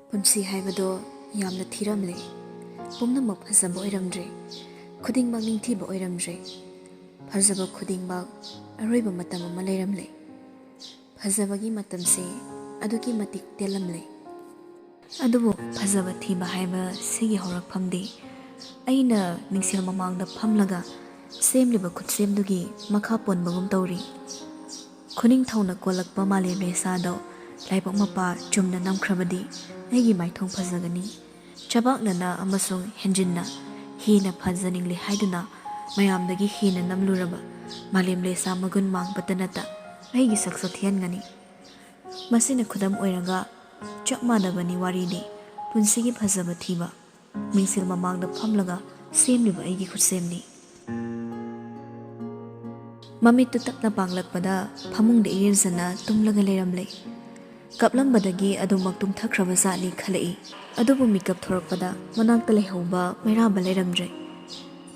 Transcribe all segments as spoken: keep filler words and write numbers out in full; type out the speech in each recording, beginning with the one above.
ꯄꯨꯟꯁꯤ ꯍꯥꯏꯕꯗꯣ ꯌꯥꯝꯅ ꯊꯤꯔꯝꯂꯦ꯫ ꯄꯨꯝꯅꯃꯛ ꯐꯖꯕ ꯑꯣꯏꯔꯝꯗ꯭ꯔꯦ꯫ ꯈꯨꯗꯤꯡꯃꯛ ꯅꯤꯡꯊꯤꯕ ꯑꯣꯏꯔꯝꯗ꯭ꯔꯦ꯫ ꯐꯖꯕ ꯈꯨꯗꯤꯡꯃꯛ ꯑꯔꯣꯏꯕ ꯃꯇꯝ ꯑꯃ ꯂꯩꯔꯝꯂꯦ꯫ ꯐꯖꯕꯒꯤ ꯃꯇꯝꯁꯦ ꯑꯗꯨꯛꯀꯤ ꯃꯇꯤꯛ ꯇꯦꯜꯂꯝꯂꯦ꯫ ꯑꯗꯨꯕꯨ ꯐꯖꯕ ꯊꯤꯕ ꯍꯥꯏꯕ ꯁꯤꯒꯤ ꯍꯧꯔꯛꯐꯝꯗꯤ ꯑꯩꯅ ꯃꯤꯡꯁꯦꯜ ꯃꯃꯥꯡꯗ ꯐꯝꯂꯒ ꯁꯦꯝꯂꯤꯕ ꯈꯨꯠꯁꯦꯝꯗꯨꯒꯤ ꯃꯈꯥ ꯄꯣꯟꯕꯒꯨꯝ ꯇꯧꯔꯤ꯫ ꯈꯨꯅꯤꯡꯊꯧꯅ ꯀꯣꯜꯂꯛꯄ ꯃꯥꯂꯦꯝ ꯂꯩꯁꯥꯗꯣ ꯂꯥꯏꯕꯛ ꯃꯄꯥ ꯆꯨꯝꯅ ꯅꯝꯈ꯭ꯔꯕꯗꯤ ꯑꯩꯒꯤ ꯃꯥꯏꯊꯣꯡ ꯐꯖꯒꯅꯤ꯫ ꯆꯕꯥꯛꯅꯅ ꯑꯃꯁꯨꯡ ꯍꯦꯟꯖꯤꯟꯅ ꯍꯦꯟꯅ ꯐꯖꯅꯤꯡꯂꯦ ꯍꯥꯏꯗꯨꯅ ꯃꯌꯥꯝꯗꯒꯤ ꯍꯦꯟꯅ ꯅꯝꯂꯨꯔꯕ ꯃꯥꯂꯦꯝ ꯂꯩꯁꯥ ꯃꯒꯨꯟ ꯃꯥꯡꯕꯇ ꯅꯠꯇ ꯑꯩꯒꯤ ꯁꯛꯁꯨ ꯊꯤꯍꯟꯒꯅꯤ꯫ ꯃꯁꯤꯅ ꯈꯨꯗꯝ ꯑꯣꯏꯔꯒ ꯆꯞ ꯃꯥꯟꯅꯕꯅꯤ ꯋꯥꯔꯤꯗꯤ꯫ ꯄꯨꯟꯁꯤꯒꯤ ꯐꯖꯕ ꯊꯤꯕ, ꯃꯤꯡꯁꯦꯜ ꯃꯃꯥꯡꯗ ꯐꯝꯂꯒ ꯁꯦꯝꯂꯤꯕ ꯑꯩꯒꯤ ꯈꯨꯠꯁꯦꯝꯅꯤ꯫ ꯃꯃꯤꯠꯇꯨ ꯇꯞꯅ ꯄꯥꯡꯂꯛꯄꯗ ꯐꯃꯨꯡꯗ ꯏꯔꯦꯟꯖꯅ ꯇꯨꯝꯂꯒ ꯂꯩꯔꯝꯂꯦ꯫ ꯀꯞꯂꯝꯕꯗꯒꯤ ꯑꯗꯨꯃꯛ ꯇꯨꯝꯊꯈ꯭ꯔꯕ ꯖꯥꯠꯅꯤ ꯈꯜꯂꯛꯏ꯫ ꯑꯗꯨꯕꯨ ꯃꯤꯀꯞ ꯊꯣꯔꯛꯄꯗ ꯃꯅꯥꯛꯇ ꯂꯩꯍꯧꯕ ꯃꯩꯔꯥꯕ ꯂꯩꯔꯝꯗ꯭ꯔꯦ꯫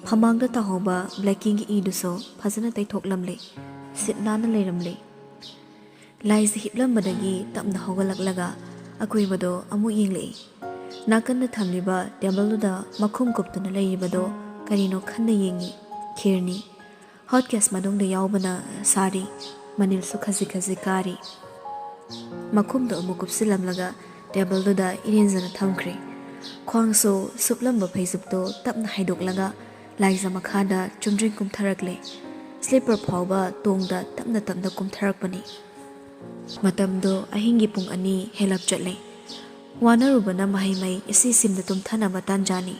ꯐꯃꯥꯡꯗ ꯇꯥꯍꯧꯕ ꯕ꯭ꯂꯦꯀꯤꯒꯤ ꯏꯗꯨꯁꯨ ꯐꯖꯅ ꯇꯩꯊꯣꯛꯂꯝꯂꯦ꯫ ꯁꯤꯠ ꯅꯥꯟꯅ ꯂꯩꯔꯝꯂꯦ꯫ ꯂꯥꯏꯁꯦ ꯍꯤꯞꯂꯝꯕꯗꯒꯤ ꯇꯞꯅ ꯍꯧꯒꯠꯂꯛꯂꯒ ꯑꯀꯣꯏꯕꯗꯣ ꯑꯃꯨꯛ ꯌꯦꯡꯂꯛꯏ꯫ ꯅꯥꯀꯟꯗ ꯊꯝꯂꯤꯕ ꯇꯦꯕꯜꯗꯨꯗ ꯃꯈꯨꯝ ꯀꯨꯞꯇꯨꯅ ꯂꯩꯔꯤꯕꯗꯣ ꯀꯔꯤꯅꯣ ꯈꯟꯅ ꯌꯦꯡꯉꯤ꯫ ꯈꯦꯔꯅꯤ꯫ ꯍꯣꯠ ꯀꯦꯁ ꯃꯅꯨꯡꯗ ꯌꯥꯎꯕꯅ ꯁꯥꯔꯤ꯫ ꯃꯅꯤꯜꯁꯨ ꯈꯖꯤꯛ ꯈꯖꯤꯛ ꯀꯥꯔꯤ꯫ ꯃꯈꯨꯝꯗꯣ ꯑꯃꯨꯛ ꯀꯨꯞꯁꯤꯜꯂꯝꯂꯒ ꯇꯦꯕꯜꯗꯨꯗ ꯏꯔꯦꯟꯖꯅ ꯊꯝꯈ꯭ꯔꯦ꯫ ꯈ꯭ꯋꯥꯡꯁꯨ ꯁꯨꯞꯂꯝꯕ ꯐꯩꯖꯨꯞꯇꯣ ꯇꯞꯅ ꯍꯥꯏꯗꯣꯛꯂꯒ ꯂꯥꯏꯖ ꯃꯈꯥꯗ ꯆꯨꯝꯗ꯭ꯔꯤꯡ ꯀꯨꯝꯊꯔꯛꯂꯦ꯫ ꯁ꯭ꯂꯤꯄꯔ ꯐꯥꯎꯕ ꯇꯣꯡꯗ ꯇꯞꯅ ꯇꯞꯅ ꯀꯨꯝꯊꯔꯛꯄꯅꯤ꯫ ꯃꯇꯝꯗꯣ ꯑꯍꯤꯡꯒꯤ ꯄꯨꯡ ꯑꯅꯤ ꯍꯦꯜꯂꯞ ꯆꯠꯂꯦ꯫ ꯋꯥꯅꯔꯨꯕꯅ ꯃꯍꯩ ꯃꯍꯩ ꯏꯁꯤ ꯁꯤꯝꯅ ꯇꯨꯝꯊꯅꯕ ꯇꯥꯟꯖꯥꯅꯤ꯫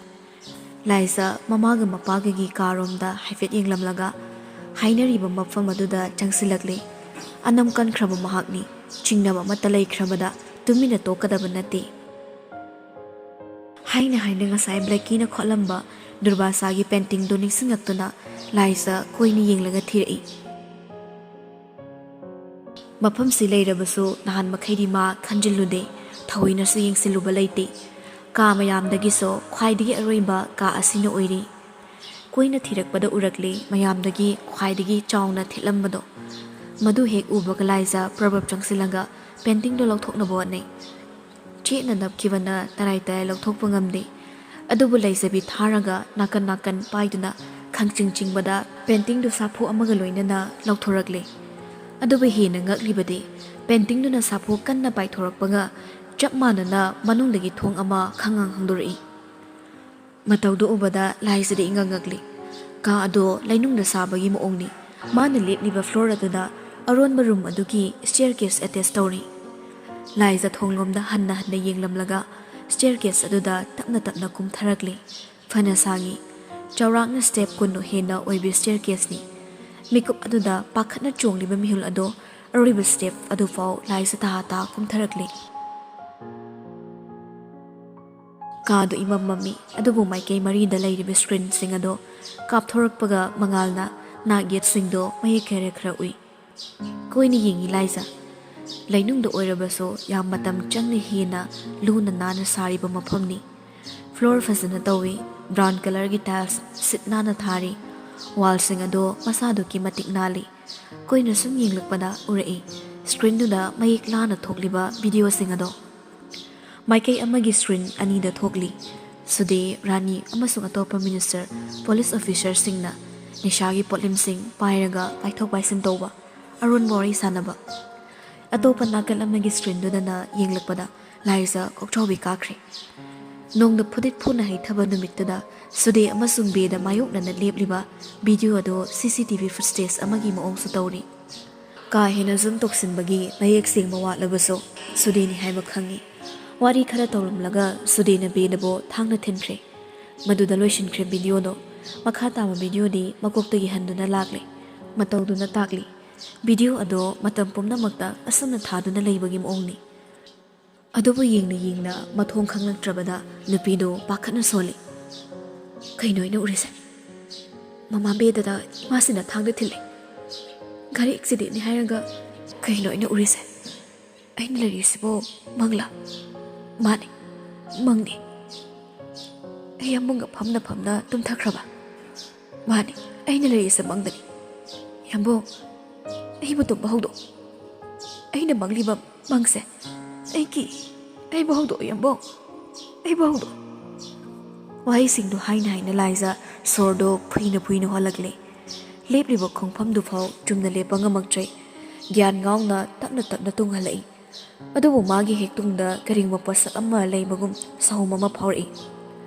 ꯂꯥꯏꯖ ꯃꯃꯥꯒ ꯃꯄꯥꯒꯒꯤ ꯀꯥꯔꯣꯝꯗ ꯍꯥꯏꯐꯦꯠ ꯌꯦꯡꯂꯝꯂꯒ ꯍꯥꯏꯅꯔꯤꯕ ꯃꯐꯝ ꯑꯗꯨꯗ ꯆꯪꯁꯤꯜꯂꯛꯂꯦ꯫ ꯑꯅꯝ ꯀꯟꯈ꯭ꯔꯕ ꯃꯍꯥꯛꯅꯤ꯫ ꯆꯤꯡꯅꯕ ꯑꯃꯠꯇ ꯂꯩꯈ꯭ꯔꯕꯗ ꯇꯨꯃꯤꯟꯅ ꯇꯣꯛꯀꯗꯕ ꯅꯠꯇꯦ꯫ ꯍꯥꯏꯅ ꯍꯥꯏꯅ ꯉꯁꯥꯏ ꯕ꯭ꯂꯦꯀꯤꯅ ꯈꯣꯠꯂꯝꯕ ꯗꯨꯔꯕꯥꯁꯥꯒꯤ ꯄꯦꯟꯇꯤꯡꯗꯨ ꯅꯤꯡꯁꯤꯡꯂꯛꯇꯨꯅ ꯂꯥꯏꯖ ꯀꯣꯏꯅ ꯌꯦꯡꯂꯒ ꯊꯤꯔꯛꯏ꯫ ꯃꯐꯝꯁꯤ ꯂꯩꯔꯕꯁꯨ ꯅꯍꯥꯟ ꯃꯈꯩꯗꯤ ꯃꯥ ꯈꯟꯖꯤꯜꯂꯨꯗꯦ, ꯊꯑꯣꯏꯅꯁꯨ ꯌꯦꯡꯁꯤꯜꯂꯨꯕ ꯂꯩꯇꯦ꯫ ꯀꯥ ꯃꯌꯥꯝꯗꯒꯤꯁꯨ ꯈ꯭ꯋꯥꯏꯗꯒꯤ ꯑꯔꯣꯏꯕ ꯀꯥ ꯑꯁꯤꯅ ꯑꯣꯏꯔꯤ꯫ ꯀꯣꯏꯅ ꯊꯤꯔꯛꯄꯗ ꯎꯔꯛꯂꯤ ꯃꯌꯥꯝꯗꯒꯤ ꯈ꯭ꯋꯥꯏꯗꯒꯤ ꯆꯥꯎꯅ ꯊꯦꯠꯂꯝꯕꯗꯣ꯫ ꯃꯗꯨ ꯍꯦꯛ ꯎꯕꯒ ꯂꯥꯏꯖ ꯄ꯭ꯔꯕꯞ ꯆꯪꯁꯤꯜꯂꯒ ꯄꯦꯟꯇꯤꯡꯗꯣ ꯂꯧꯊꯣꯛꯅꯕ ꯍꯣꯠꯅꯩ꯫ ꯀꯦꯛꯅ ꯅꯞꯈꯤꯕꯅ ꯇꯔꯥꯏ ꯇꯔꯥꯏ ꯂꯧꯊꯣꯛꯄ ꯉꯝꯗꯦ꯫ ꯑꯗꯨꯕꯨ ꯂꯩꯖꯕꯤ ꯊꯥꯔꯒ ꯅꯥꯀꯟ ꯅꯥꯀꯟ ꯄꯥꯏꯗꯨꯅ ꯈꯪꯆꯤꯡ ꯆꯤꯡꯕꯗ ꯄꯦꯟꯇꯤꯡꯗꯨ ꯁꯥꯐꯨ ꯑꯃꯒ ꯂꯣꯏꯅꯅ ꯂꯧꯊꯣꯔꯛꯂꯦ꯫ ꯑꯗꯨꯕꯨ ꯍꯦꯟꯅ ꯉꯛꯂꯤꯕꯗꯤ ꯄꯦꯟꯇꯤꯡꯗꯨꯅ ꯁꯥꯐꯨ ꯀꯟꯅ ꯄꯥꯏꯊꯣꯔꯛꯄꯒ ꯆꯞ ꯃꯥꯟꯅꯅ ꯃꯅꯨꯡꯗꯒꯤ ꯊꯣꯡ ꯑꯃ ꯈꯪꯍꯥꯡ ꯍꯥꯡꯗꯣꯔꯛꯏ꯫ ꯃꯇꯧꯗꯨ ꯎꯕꯗ ꯂꯥꯏꯖꯗꯤ ꯏꯉꯛ ꯉꯛꯂꯤ꯫ ꯀꯥ ꯑꯗꯣ ꯂꯩꯅꯨꯡꯗ ꯁꯥꯕꯒꯤ ꯃꯑꯣꯡꯅꯤ꯫ ꯃꯥꯅ ꯂꯦꯞꯂꯤꯕ ꯐ꯭ꯂꯣꯔ ꯑꯗꯨꯗ ꯑꯔꯣꯟꯕ ꯔꯨꯝ ꯑꯗꯨꯒꯤ ꯁ꯭ꯇꯦꯌꯔ ꯀꯦꯁ ꯑꯦꯇꯦꯆ ꯇꯧꯔꯤ꯫ ꯂꯥꯏꯖ ꯊꯣꯡꯂꯣꯝꯗ ꯍꯟꯅ ꯍꯟꯅ ꯌꯦꯡꯂꯝꯂꯒ ꯁ꯭ꯇꯦꯌꯔ ꯀꯦꯁ ꯑꯗꯨꯗ ꯇꯞꯅ ꯇꯞꯅ ꯀꯨꯝꯊꯔꯛꯂꯤ꯫ ꯐꯅ ꯁꯥꯡꯉꯤ꯫ ꯆꯥꯎꯔꯥꯛꯅ ꯁ꯭ꯇꯦꯞ ꯀꯨꯟ ꯍꯦꯟꯅ ꯑꯣꯏꯕ ꯁ꯭ꯇꯦꯌꯔ ꯀꯦꯁꯅꯤ꯫ ꯃꯤꯀꯨꯞ ꯑꯗꯨꯗ ꯄꯥꯈꯠꯅ ꯆꯣꯡꯂꯤꯕ ꯃꯤꯍꯨꯜ ꯑꯗꯣ ꯑꯔꯣꯏꯕ ꯁ꯭ꯇꯦꯞ ꯑꯗꯨꯐꯥꯎ ꯂꯥꯏꯖ ꯇꯥ ꯇꯥ ꯀꯨꯝꯊꯔꯛꯂꯤ꯫ ꯀꯥꯗꯨ ꯏꯃꯝ ꯃꯝꯃꯤ, ꯑꯗꯨꯕꯨ ꯃꯥꯏꯀꯩ ꯃꯔꯤꯗ ꯂꯩꯔꯤꯕ ꯁ꯭ꯀ꯭ꯔꯤꯟꯁꯤꯡ ꯑꯗꯣ ꯀꯥꯞꯊꯣꯔꯛꯄꯒ ꯃꯉꯥꯜꯅ ꯅꯥꯛ ꯌꯦꯠꯁꯤꯡꯗꯣ ꯃꯌꯦꯛ ꯈꯔ ꯈꯔ ꯎꯏ꯫ ꯀꯣꯏꯅ ꯌꯦꯡꯉꯤ ꯂꯥꯏꯖ꯫ ꯂꯩꯅꯨꯡꯗ ꯑꯣꯏꯔꯕꯁꯨ ꯌꯥꯝ ꯃꯇꯝ ꯆꯪꯅ ꯍꯦꯟꯅ ꯂꯨꯅ ꯅꯥꯟꯅ ꯁꯥꯔꯤꯕ ꯃꯐꯝꯅꯤ꯫ ꯐ꯭ꯂꯣꯔ ꯐꯖꯅ ꯇꯧꯏ, ꯕ꯭ꯔꯥꯎꯟ ꯀꯂꯔꯒꯤ ꯇꯥꯏꯜꯁ ꯁꯤꯠ ꯅꯥꯟꯅ ꯊꯥꯔꯤ, ꯋꯥꯜꯁꯤꯡ ꯑꯗꯣ ꯃꯁꯥꯗꯨꯒꯤ ꯃꯇꯤꯛ ꯅꯥꯜꯂꯤ꯫ ꯀꯣꯏꯅ ꯁꯨꯝ ꯌꯦꯡꯂꯛꯄꯗ ꯎꯔꯛꯏ ꯁ꯭ꯀ꯭ꯔꯤꯟꯗꯨꯗ ꯃꯌꯦꯛ ꯂꯥꯅ ꯊꯣꯛꯂꯤꯕ ꯚꯤꯗꯤꯑꯣꯁꯤꯡ ꯑꯗꯣ꯫ ꯃꯥꯏꯀꯩ ꯑꯃꯒꯤ ꯁ꯭ꯀ꯭ꯔꯤꯟ ꯑꯅꯤꯗ ꯊꯣꯛꯂꯤ꯫ ꯁꯨꯗꯦ, ꯔꯥꯅꯤ ꯑꯃꯁꯨꯡ ꯑꯇꯣꯞꯄ ꯃꯤꯅꯤꯁꯇꯔ, ꯄꯨꯂꯤꯁ ꯑꯣꯐꯤꯁꯔꯁꯤꯡꯅ ꯅꯤꯁꯥꯒꯤ ꯄꯣꯠꯂꯝꯁꯤꯡ ꯄꯥꯏꯔꯒ ꯄꯥꯏꯊꯣꯛ ꯄꯥꯏꯁꯤꯟ ꯇꯧꯕ, ꯑꯔꯣꯟꯕ ꯋꯥꯔꯤ ꯁꯥꯟꯅꯕ꯫ ꯑꯇꯣꯞꯄ ꯅꯥꯀꯜ ꯑꯃꯒꯤ ꯁ꯭ꯀ꯭ꯔꯤꯟꯗꯨꯗꯅ ꯌꯦꯡꯂꯛꯄꯗ ꯂꯥꯏꯖ ꯀꯣꯛꯆꯥꯎꯕꯤ ꯀꯥꯈ꯭ꯔꯦ꯫ ꯅꯣꯡꯅ ꯐꯨꯗꯤꯠ ꯐꯨꯅ ꯍꯩꯊꯕ ꯅꯨꯃꯤꯠꯇꯨꯗ ꯁꯨꯗꯦ ꯑꯃꯁꯨꯡ ꯕꯦꯗ ꯃꯥꯌꯣꯛꯅꯅ ꯂꯦꯞꯂꯤꯕ ꯚꯤꯗꯤꯑꯣ ꯑꯗꯨ ꯁꯤ ꯁꯤ ꯇꯤ ꯚꯤ ꯐꯨꯇꯦꯖ ꯑꯃꯒꯤ ꯃꯑꯣꯡꯁꯨ ꯇꯧꯔꯤ꯫ ꯀꯥ ꯍꯦꯟꯅ ꯖꯨꯝ ꯇꯧꯁꯤꯟꯕꯒꯤ ꯃꯌꯦꯛ ꯁꯦꯡꯕ ꯋꯥꯠꯂꯕꯁꯨ ꯁꯨꯗꯦꯅꯤ ꯍꯥꯏꯕ ꯈꯪꯏ꯫ ꯋꯥꯔꯤ ꯈꯔ ꯇꯧꯔꯝꯂꯒ ꯁꯨꯗꯦꯅ ꯕꯦꯗꯕꯨ ꯊꯥꯡꯅ ꯊꯤꯟꯈ꯭ꯔꯦ꯫ ꯃꯗꯨꯗ ꯂꯣꯏꯁꯤꯟꯈ꯭ꯔꯦ ꯚꯤꯗꯤꯑꯣꯗꯣ꯫ ꯃꯈꯥ ꯇꯥꯕ ꯚꯤꯗꯤꯑꯣꯗꯤ ꯃꯀꯣꯛꯇꯒꯤ ꯍꯟꯗꯨꯅ ꯂꯥꯛꯂꯦ꯫ ꯃꯇꯧꯗꯨꯅ ꯇꯥꯛꯂꯤ ꯚꯤꯗꯤꯑꯣ ꯑꯗꯣ ꯃꯇꯝ ꯄꯨꯝꯅꯃꯛꯇ ꯑꯁꯨꯝꯅ ꯊꯥꯗꯨꯅ ꯂꯩꯕꯒꯤ ꯃꯑꯣꯡꯅꯤ꯫ ꯑꯗꯨꯕꯨ ꯌꯦꯡꯅ ꯌꯦꯡꯅ ꯃꯊꯣꯡ ꯈꯪꯂꯛꯇ꯭ꯔꯕꯗ ꯅꯨꯄꯤꯗꯨ ꯄꯥꯈꯠꯅ ꯁꯣꯜꯂꯤ꯫ "ꯀꯩꯅꯣ ꯑꯩꯅ ꯎꯔꯤꯁꯦ? ꯃꯃꯥ ꯕꯦꯗꯗ ꯏꯃꯥꯁꯤꯅ ꯊꯥꯡꯗ ꯊꯤꯜꯂꯦ꯫ ꯒꯥꯔꯤ ꯑꯦꯛꯁꯤꯗꯦꯟꯅꯤ ꯍꯥꯏꯔꯒ ꯀꯩꯅꯣ ꯑꯩꯅ ꯎꯔꯤꯁꯦ? ꯑꯩꯅ ꯂꯩꯔꯤꯁꯤꯕꯨ ꯃꯪꯂꯥ?" "ꯃꯥꯅꯤ, ꯃꯪꯅꯤ꯫ ꯑꯩ ꯐꯃꯨꯡꯒ ꯐꯝꯅ ꯐꯝꯅ ꯇꯨꯝꯊꯈ꯭ꯔꯕ?" "ꯃꯥꯅꯤ, ꯑꯩꯅ ꯂꯩꯔꯤꯁꯦ ꯃꯪꯗꯅꯤ꯫ ꯌꯥꯝꯕꯨꯡ, ꯑꯩꯕꯨ ꯇꯨꯝꯕ ꯍꯧꯗꯣꯛ꯫ ꯑꯩꯅ ꯃꯪꯂꯤꯕ ꯃꯪꯁꯦ ꯑꯩꯒꯤ, "ꯑꯩꯕꯨ ꯍꯧꯗꯣꯛꯑꯣ, ꯌꯥꯝꯕꯣꯡ, ꯑꯩꯕꯨ ꯍꯧꯗꯣꯛꯑꯣ"꯫ ꯋꯥꯍꯩꯁꯤꯡꯗꯨ ꯍꯥꯏꯅ ꯍꯥꯏꯅ ꯂꯥꯏꯖ ꯁꯣꯔꯗꯨ ꯐꯨꯏꯅ ꯐꯨꯏꯅ ꯍꯣꯜꯂꯛꯂꯦ꯫ ꯂꯦꯞꯂꯤꯕ ꯈꯣꯡꯐꯝꯗꯨꯐꯥꯎ ꯆꯨꯝꯅ ꯂꯦꯞꯄ ꯉꯝꯃꯛꯇ꯭ꯔꯦ꯫ ꯒ꯭ꯌꯥꯟ ꯉꯥꯎꯅ ꯇꯞꯅ ꯇꯞꯅ ꯇꯨꯡ ꯍꯜꯂꯛꯏ꯫ ꯑꯗꯨꯕꯨ ꯃꯥꯒꯤ ꯍꯦꯛ ꯇꯨꯡꯗ ꯀꯔꯤꯒꯨꯝꯕ ꯄꯣꯠꯁꯛ ꯑꯃ ꯂꯩꯕꯒꯨꯝ ꯁꯍꯨꯝ ꯑꯃ ꯐꯥꯎꯔꯛꯏ꯫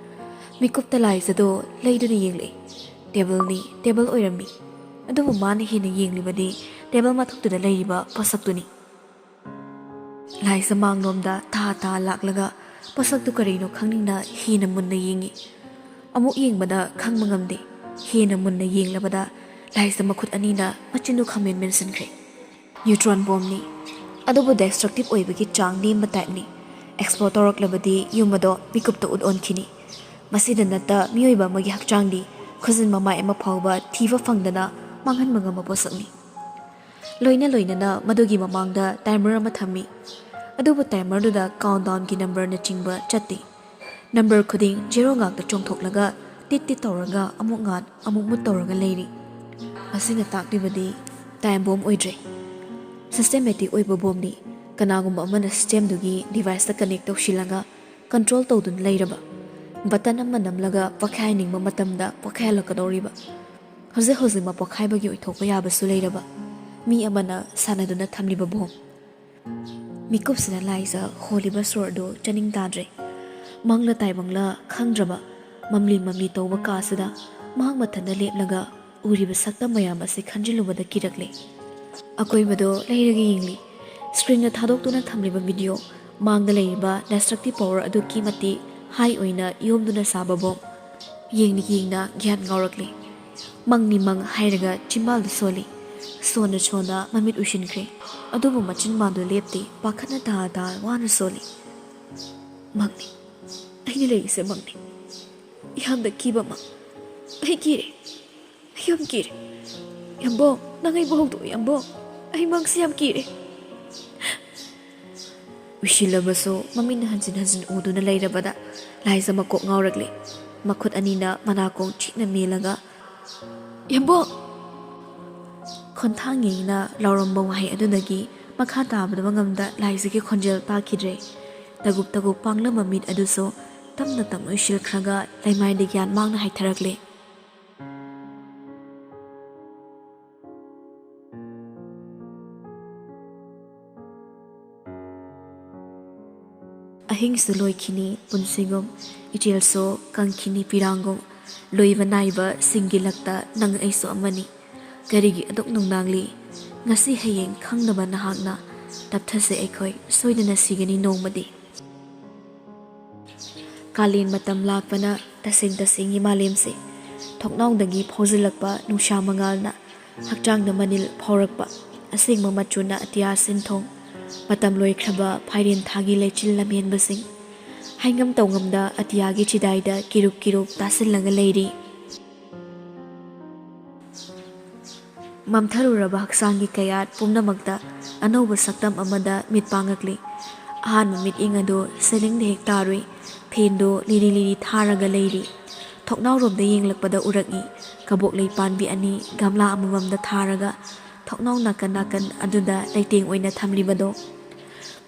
ꯃꯤꯀꯨꯞꯇ ꯂꯥꯏꯖꯗꯣ ꯂꯩꯗꯨꯅ ꯌꯦꯡꯂꯛꯏ꯫ ꯇꯦꯕꯜꯅꯤ, ꯇꯦꯕꯜ ꯑꯣꯏꯔꯝꯃꯤ꯫ ꯑꯗꯨꯕꯨ ꯃꯥꯅ ꯍꯦꯟꯅ ꯌꯦꯡꯂꯤꯕꯗꯤ ꯇꯦꯕꯜ ꯃꯊꯛꯇꯨꯗ ꯂꯩꯔꯤꯕ ꯄꯣꯠꯁꯛꯇꯨꯅꯤ꯫ ꯂꯥꯏꯖ ꯃꯥꯡꯂꯣꯝꯗ ꯊꯥ ꯊꯥ ꯂꯥꯛꯂꯒ ꯄꯣꯠꯁꯛꯇꯨ ꯀꯔꯤꯅꯣ ꯈꯪꯅꯤꯡꯅ ꯍꯦꯟꯅ ꯃꯨꯟꯅ ꯌꯦꯡꯉꯤ꯫ ꯑꯃꯨꯛ ꯌꯦꯡꯕꯗ ꯈꯪꯕ ꯉꯝꯗꯦ꯫ ꯍꯦꯟꯅ ꯃꯨꯟꯅ ꯌꯦꯡꯂꯕꯗ ꯂꯥꯏꯖ ꯃꯈꯨꯠ ꯑꯅꯤꯅ ꯃꯆꯤꯟꯗꯨ ꯈꯝꯃꯦꯟ ꯃꯦꯟꯁꯤꯟꯈ꯭ꯔꯦ꯫ ꯅ꯭ꯌꯨꯇ꯭ꯔꯣꯟ ꯕꯣꯝꯅꯤ꯫ ꯑꯗꯨꯕꯨ ꯗꯦꯁꯇ꯭ꯔꯛꯇꯤꯞ ꯑꯣꯏꯕꯒꯤ ꯆꯥꯡ ꯅꯦꯝꯕ ꯇꯥꯏꯞꯅꯤ꯫ ꯑꯦꯛꯁꯄ꯭ꯂꯣꯔ ꯇꯧꯔꯛꯂꯕꯗꯤ ꯌꯨꯝ ꯑꯗꯣ ꯃꯤꯀꯨꯞꯇ ꯎꯠ ꯑꯣꯟꯈꯤꯅꯤ꯫ ꯃꯁꯤꯗ ꯅꯠꯇ ꯃꯤꯑꯣꯏꯕ ꯑꯃꯒꯤ ꯍꯛꯆꯥꯡꯗꯤ ꯈꯨꯖꯤꯟ ꯃꯃꯥꯏ ꯑꯃ ꯐꯥꯎꯕ ꯊꯤꯕ ꯐꯪꯗꯅ ꯃꯥꯡꯍꯟꯕ ꯉꯝꯕ ꯄꯣꯠꯁꯛꯅꯤ꯫ ꯂꯣꯏꯅ ꯂꯣꯏꯅꯅ ꯃꯗꯨꯒꯤ ꯃꯃꯥꯡꯗ ꯇꯥꯏꯃꯔ ꯑꯃ ꯊꯝꯃꯤ꯫ ꯑꯗꯨꯕꯨ ꯇꯥꯏꯃꯔꯗꯨꯗ ꯀꯥꯎꯟꯗꯥꯎꯟꯒꯤ ꯅꯝꯕꯔꯅꯆꯤꯡꯕ ꯆꯠꯇꯦ꯫ ꯅꯝꯕꯔ ꯈꯨꯗꯤꯡ ꯖꯦꯔꯣ ꯉꯥꯛꯇ ꯆꯣꯡꯊꯣꯛꯂꯒ ꯇꯤꯠ ꯇꯤꯠ ꯇꯧꯔꯒ ꯑꯃꯨꯛ ꯉꯥꯟ, ꯑꯃꯨꯛ ꯃꯨꯠ ꯇꯧꯔꯒ ꯂꯩꯔꯤ꯫ ꯃꯁꯤꯅ ꯇꯥꯛꯂꯤꯕꯗꯤ ꯇꯥꯏꯝ ꯕꯣꯝ ꯑꯣꯏꯗ꯭ꯔꯦ꯫ ꯁꯤꯁꯇꯦꯃꯦꯇꯤꯛ ꯑꯣꯏꯕ ꯕꯣꯝꯅꯤ꯫ ꯀꯅꯥꯒꯨꯝꯕ ꯑꯃꯅ ꯁꯤꯁꯇꯦꯝꯗꯨꯒꯤ ꯗꯤꯚꯥꯏꯁꯇ ꯀꯅꯦꯛ ꯇꯧꯁꯤꯜꯂꯒ ꯀꯟꯇ꯭ꯔꯣꯜ ꯇꯧꯗꯨꯅ ꯂꯩꯔꯕ꯫ ꯕꯇꯟ ꯑꯃ ꯅꯝꯂꯒ ꯄꯣꯈꯥꯏꯍꯟꯅꯤꯡꯕ ꯃꯇꯝꯗ ꯄꯣꯈꯥꯏꯍꯜꯂꯛꯀꯗꯧꯔꯤꯕ꯫ ꯍꯧꯖꯤꯛ ꯍꯧꯖꯤꯛꯃꯛ ꯄꯣꯈꯥꯏꯕꯒꯤ ꯑꯣꯏꯊꯣꯛꯄ ꯌꯥꯕꯁꯨ ꯂꯩꯔꯕ꯫ ꯃꯤ ꯑꯃꯅ ꯁꯥꯟꯅꯗꯨꯅ ꯊꯝꯂꯤꯕ ꯕꯣꯝ꯫ ꯃꯤꯀꯨꯞꯁꯤꯗ ꯂꯥꯏꯖ ꯍꯣꯜꯂꯤꯕ ꯁꯣꯔꯗꯨ ꯆꯥꯅꯤꯡ ꯇꯥꯗ꯭ꯔꯦ꯫ ꯃꯪꯂ ꯇꯥꯏꯕꯪꯂ ꯈꯪꯗ꯭ꯔꯕ ꯃꯝꯂꯤ ꯃꯝꯂꯤ ꯇꯧꯕ ꯀꯥꯁꯤꯗ ꯃꯍꯥꯛ ꯃꯊꯟꯇ ꯂꯦꯞꯂꯒ ꯎꯔꯤꯕ ꯁꯛꯇꯝ ꯃꯌꯥꯝ ꯑꯁꯤ ꯈꯟꯖꯤꯜꯂꯨꯕꯗ ꯀꯤꯔꯛꯂꯦ꯫ ꯑꯀꯣꯏꯕꯗꯣ ꯂꯩꯔꯒ ꯌꯦꯡꯂꯤ꯫ ꯁ꯭ꯀ꯭ꯔꯤꯟꯗ ꯊꯥꯗꯣꯛꯇꯨꯅ ꯊꯝꯂꯤꯕ ꯚꯤꯗꯤꯑꯣ, ꯃꯥꯡꯗ ꯂꯩꯔꯤꯕ ꯗꯦꯁꯇ꯭ꯔꯛꯇꯤꯞ ꯄꯋꯔ ꯑꯗꯨꯛꯀꯤ ꯃꯇꯤꯛ ꯍꯥꯏ ꯑꯣꯏꯅ ꯌꯣꯝꯗꯨꯅ ꯁꯥꯕ ꯕꯣꯝ꯫ ꯌꯦꯡꯅ ꯌꯦꯡꯅ ꯒ꯭ꯌꯥꯟ ꯉꯥꯎꯔꯛꯂꯦ꯫ ꯃꯪꯅꯤ ꯃꯪ ꯍꯥꯏꯔꯒ ꯆꯤꯝꯕꯥꯜꯗꯨ ꯁꯣꯜꯂꯤ꯫ ꯁꯣꯟꯅ ꯁꯣꯟꯅ ꯃꯃꯤꯠ ꯎꯏꯁꯤꯟꯈ꯭ꯔꯦ꯫ ꯑꯗꯨꯕꯨ ꯃꯆꯤꯟ ꯃꯥꯟꯗꯨ ꯂꯦꯞꯇꯦ, ꯄꯥꯈꯠꯅ ꯇꯥ ꯇꯥ ꯋꯥꯅ ꯁꯣꯜꯂꯤ꯫ "ꯃꯪꯅꯤ꯫ ꯑꯩꯅ ꯂꯩꯔꯤꯁꯦ ꯃꯪꯅꯤ꯫ ꯌꯥꯝꯅ ꯀꯤꯕ ꯃꯪ꯫ ꯑꯩ ꯀꯤꯔꯦ꯫ ꯑꯩ ꯌꯥꯝ ꯀꯤꯔꯦ꯫ ꯌꯥꯝꯕꯣꯡ, ꯅꯪ ꯑꯩꯕꯨ ꯍꯧꯗꯣꯛꯑꯣ, ꯌꯥꯝꯕꯣꯡ꯫ ꯑꯩ ꯃꯪꯁꯦ ꯌꯥꯝ ꯀꯤꯔꯦ"꯫ ꯎꯏꯁꯤꯜꯂꯕꯁꯨ ꯃꯃꯤꯠꯅ ꯍꯟꯖꯤꯟ ꯍꯟꯖꯤꯟ ꯎꯗꯨꯅ ꯂꯩꯔꯕꯗ ꯂꯥꯏꯖ ꯃꯀꯣꯛ ꯉꯥꯎꯔꯛꯂꯦ꯫ ꯃꯈꯨꯠ ꯑꯅꯤꯅ ꯃꯅꯥꯀꯣꯡ ꯆꯤꯛꯅ ꯃꯦꯜꯂꯒ, "ꯌꯥꯝꯕꯣꯡ!" ꯈꯣꯟꯊꯥꯡ ꯌꯩꯅ ꯂꯥꯎꯔꯝꯕ ꯋꯥꯍꯩ ꯑꯗꯨꯗꯒꯤ ꯃꯈꯥ ꯇꯥꯕꯗ ꯃꯉꯝꯗ ꯂꯥꯏꯖꯒꯤ ꯈꯣꯟꯖꯦꯜ ꯇꯥꯈꯤꯗ꯭ꯔꯦ꯫ ꯇꯒꯨꯞ ꯇꯒꯨꯞ ꯄꯥꯡꯂꯝꯕ ꯃꯤꯠ ꯑꯗꯨꯁꯨ ꯇꯞꯅ ꯇꯞꯅ ꯎꯏꯁꯤꯜꯈ꯭ꯔꯒ ꯂꯩꯃꯥꯏꯗꯒꯤ ꯌꯥꯟ ꯃꯥꯡꯅ ꯍꯥꯏꯊꯔꯛꯂꯦ꯫ ꯑꯍꯤꯡꯁꯨ ꯂꯣꯏꯈꯤꯅꯤ ꯄꯨꯟꯁꯤꯒꯨꯝ, ꯏꯆꯦꯜꯁꯨ ꯀꯪꯈꯤꯅꯤ ꯄꯤꯔꯥꯡꯒꯨꯝ, ꯂꯣꯏꯕ ꯅꯥꯏꯕ ꯁꯤꯡꯒꯤ ꯂꯛꯇ ꯅꯪ ꯑꯩꯁꯨ ꯑꯃꯅꯤ꯫ ꯀꯔꯤꯒꯤ ꯑꯗꯨꯛ ꯅꯨꯡꯅꯥꯡꯂꯤ? ꯉꯁꯤ ꯍꯌꯦꯡ ꯈꯪꯗꯕ ꯅꯍꯥꯛꯅ ꯇꯞꯊꯁꯦ ꯑꯩꯈꯣꯏ, ꯁꯣꯏꯗꯅ ꯁꯤꯒꯅꯤ ꯅꯣꯡꯃꯗꯤ꯫ ꯀꯥꯂꯦꯟ ꯃꯇꯝ ꯂꯥꯛꯄꯅ ꯇꯁꯦꯡ ꯇꯁꯦꯡꯒꯤ ꯃꯥꯂꯦꯝꯁꯦ ꯊꯣꯡꯅꯥꯎꯗꯒꯤ ꯐꯥꯎꯖꯤꯜꯂꯛꯄ ꯅꯨꯡꯁꯥ ꯃꯉꯥꯜꯅ ꯍꯛꯆꯥꯡꯗ ꯃꯅꯤꯜ ꯐꯥꯎꯔꯛꯄ ꯑꯁꯦꯡꯕ ꯃꯆꯨꯅ ꯑꯇꯤꯌꯥ ꯁꯤꯟꯊꯣꯡ, ꯃꯇꯝ ꯂꯣꯏꯈ꯭ꯔꯕ ꯐꯥꯏꯔꯦꯟ ꯊꯥꯒꯤ ꯂꯩꯆꯤꯜ ꯂꯝꯍꯦꯟꯕꯁꯤꯡ, ꯍꯥꯏꯉꯝ ꯇꯧꯉꯝꯗ ꯑꯇꯤꯌꯥꯒꯤ ꯆꯤꯗꯥꯏꯗ ꯀꯤꯔꯨꯞ ꯀꯤꯔꯨꯞ ꯇꯥꯁꯤꯜꯂꯒ ꯂꯩꯔꯤ꯫ ꯃꯝꯊꯔꯨꯔꯕ ꯍꯛꯆꯥꯡꯒꯤ ꯀꯌꯥꯠ ꯄꯨꯝꯅꯃꯛꯇ ꯑꯅꯧꯕ ꯁꯛꯇꯝ ꯑꯃꯗ ꯃꯤꯠ ꯄꯥꯡꯉꯛꯂꯤ꯫ ꯑꯍꯥꯟꯕ ꯃꯤꯠꯌꯦꯡ ꯑꯗꯨ ꯁꯤꯂꯤꯡꯗ ꯍꯦꯛ ꯇꯥꯔꯨꯏ꯫ ꯐꯦꯟꯗꯨ ꯂꯤꯔꯤ ꯂꯤꯔꯤ ꯊꯥꯔꯒ ꯂꯩꯔꯤ꯫ ꯊꯣꯡꯅꯥꯎꯔꯣꯝꯗ ꯌꯦꯡꯂꯛꯄꯗ ꯎꯔꯛꯏ꯫ ꯀꯕꯣꯛꯂꯩ ꯄꯥꯟꯕꯤ ꯑꯅꯤ ꯒꯝꯂꯥ ꯑꯃꯃꯝꯗ ꯊꯥꯔꯒ ꯊꯣꯡꯅꯥꯎ ꯅꯥꯀꯟ ꯅꯥꯀꯟ ꯑꯗꯨꯗ ꯂꯩꯇꯦꯡ ꯑꯣꯏꯅ ꯊꯝꯂꯤꯕꯗꯣ꯫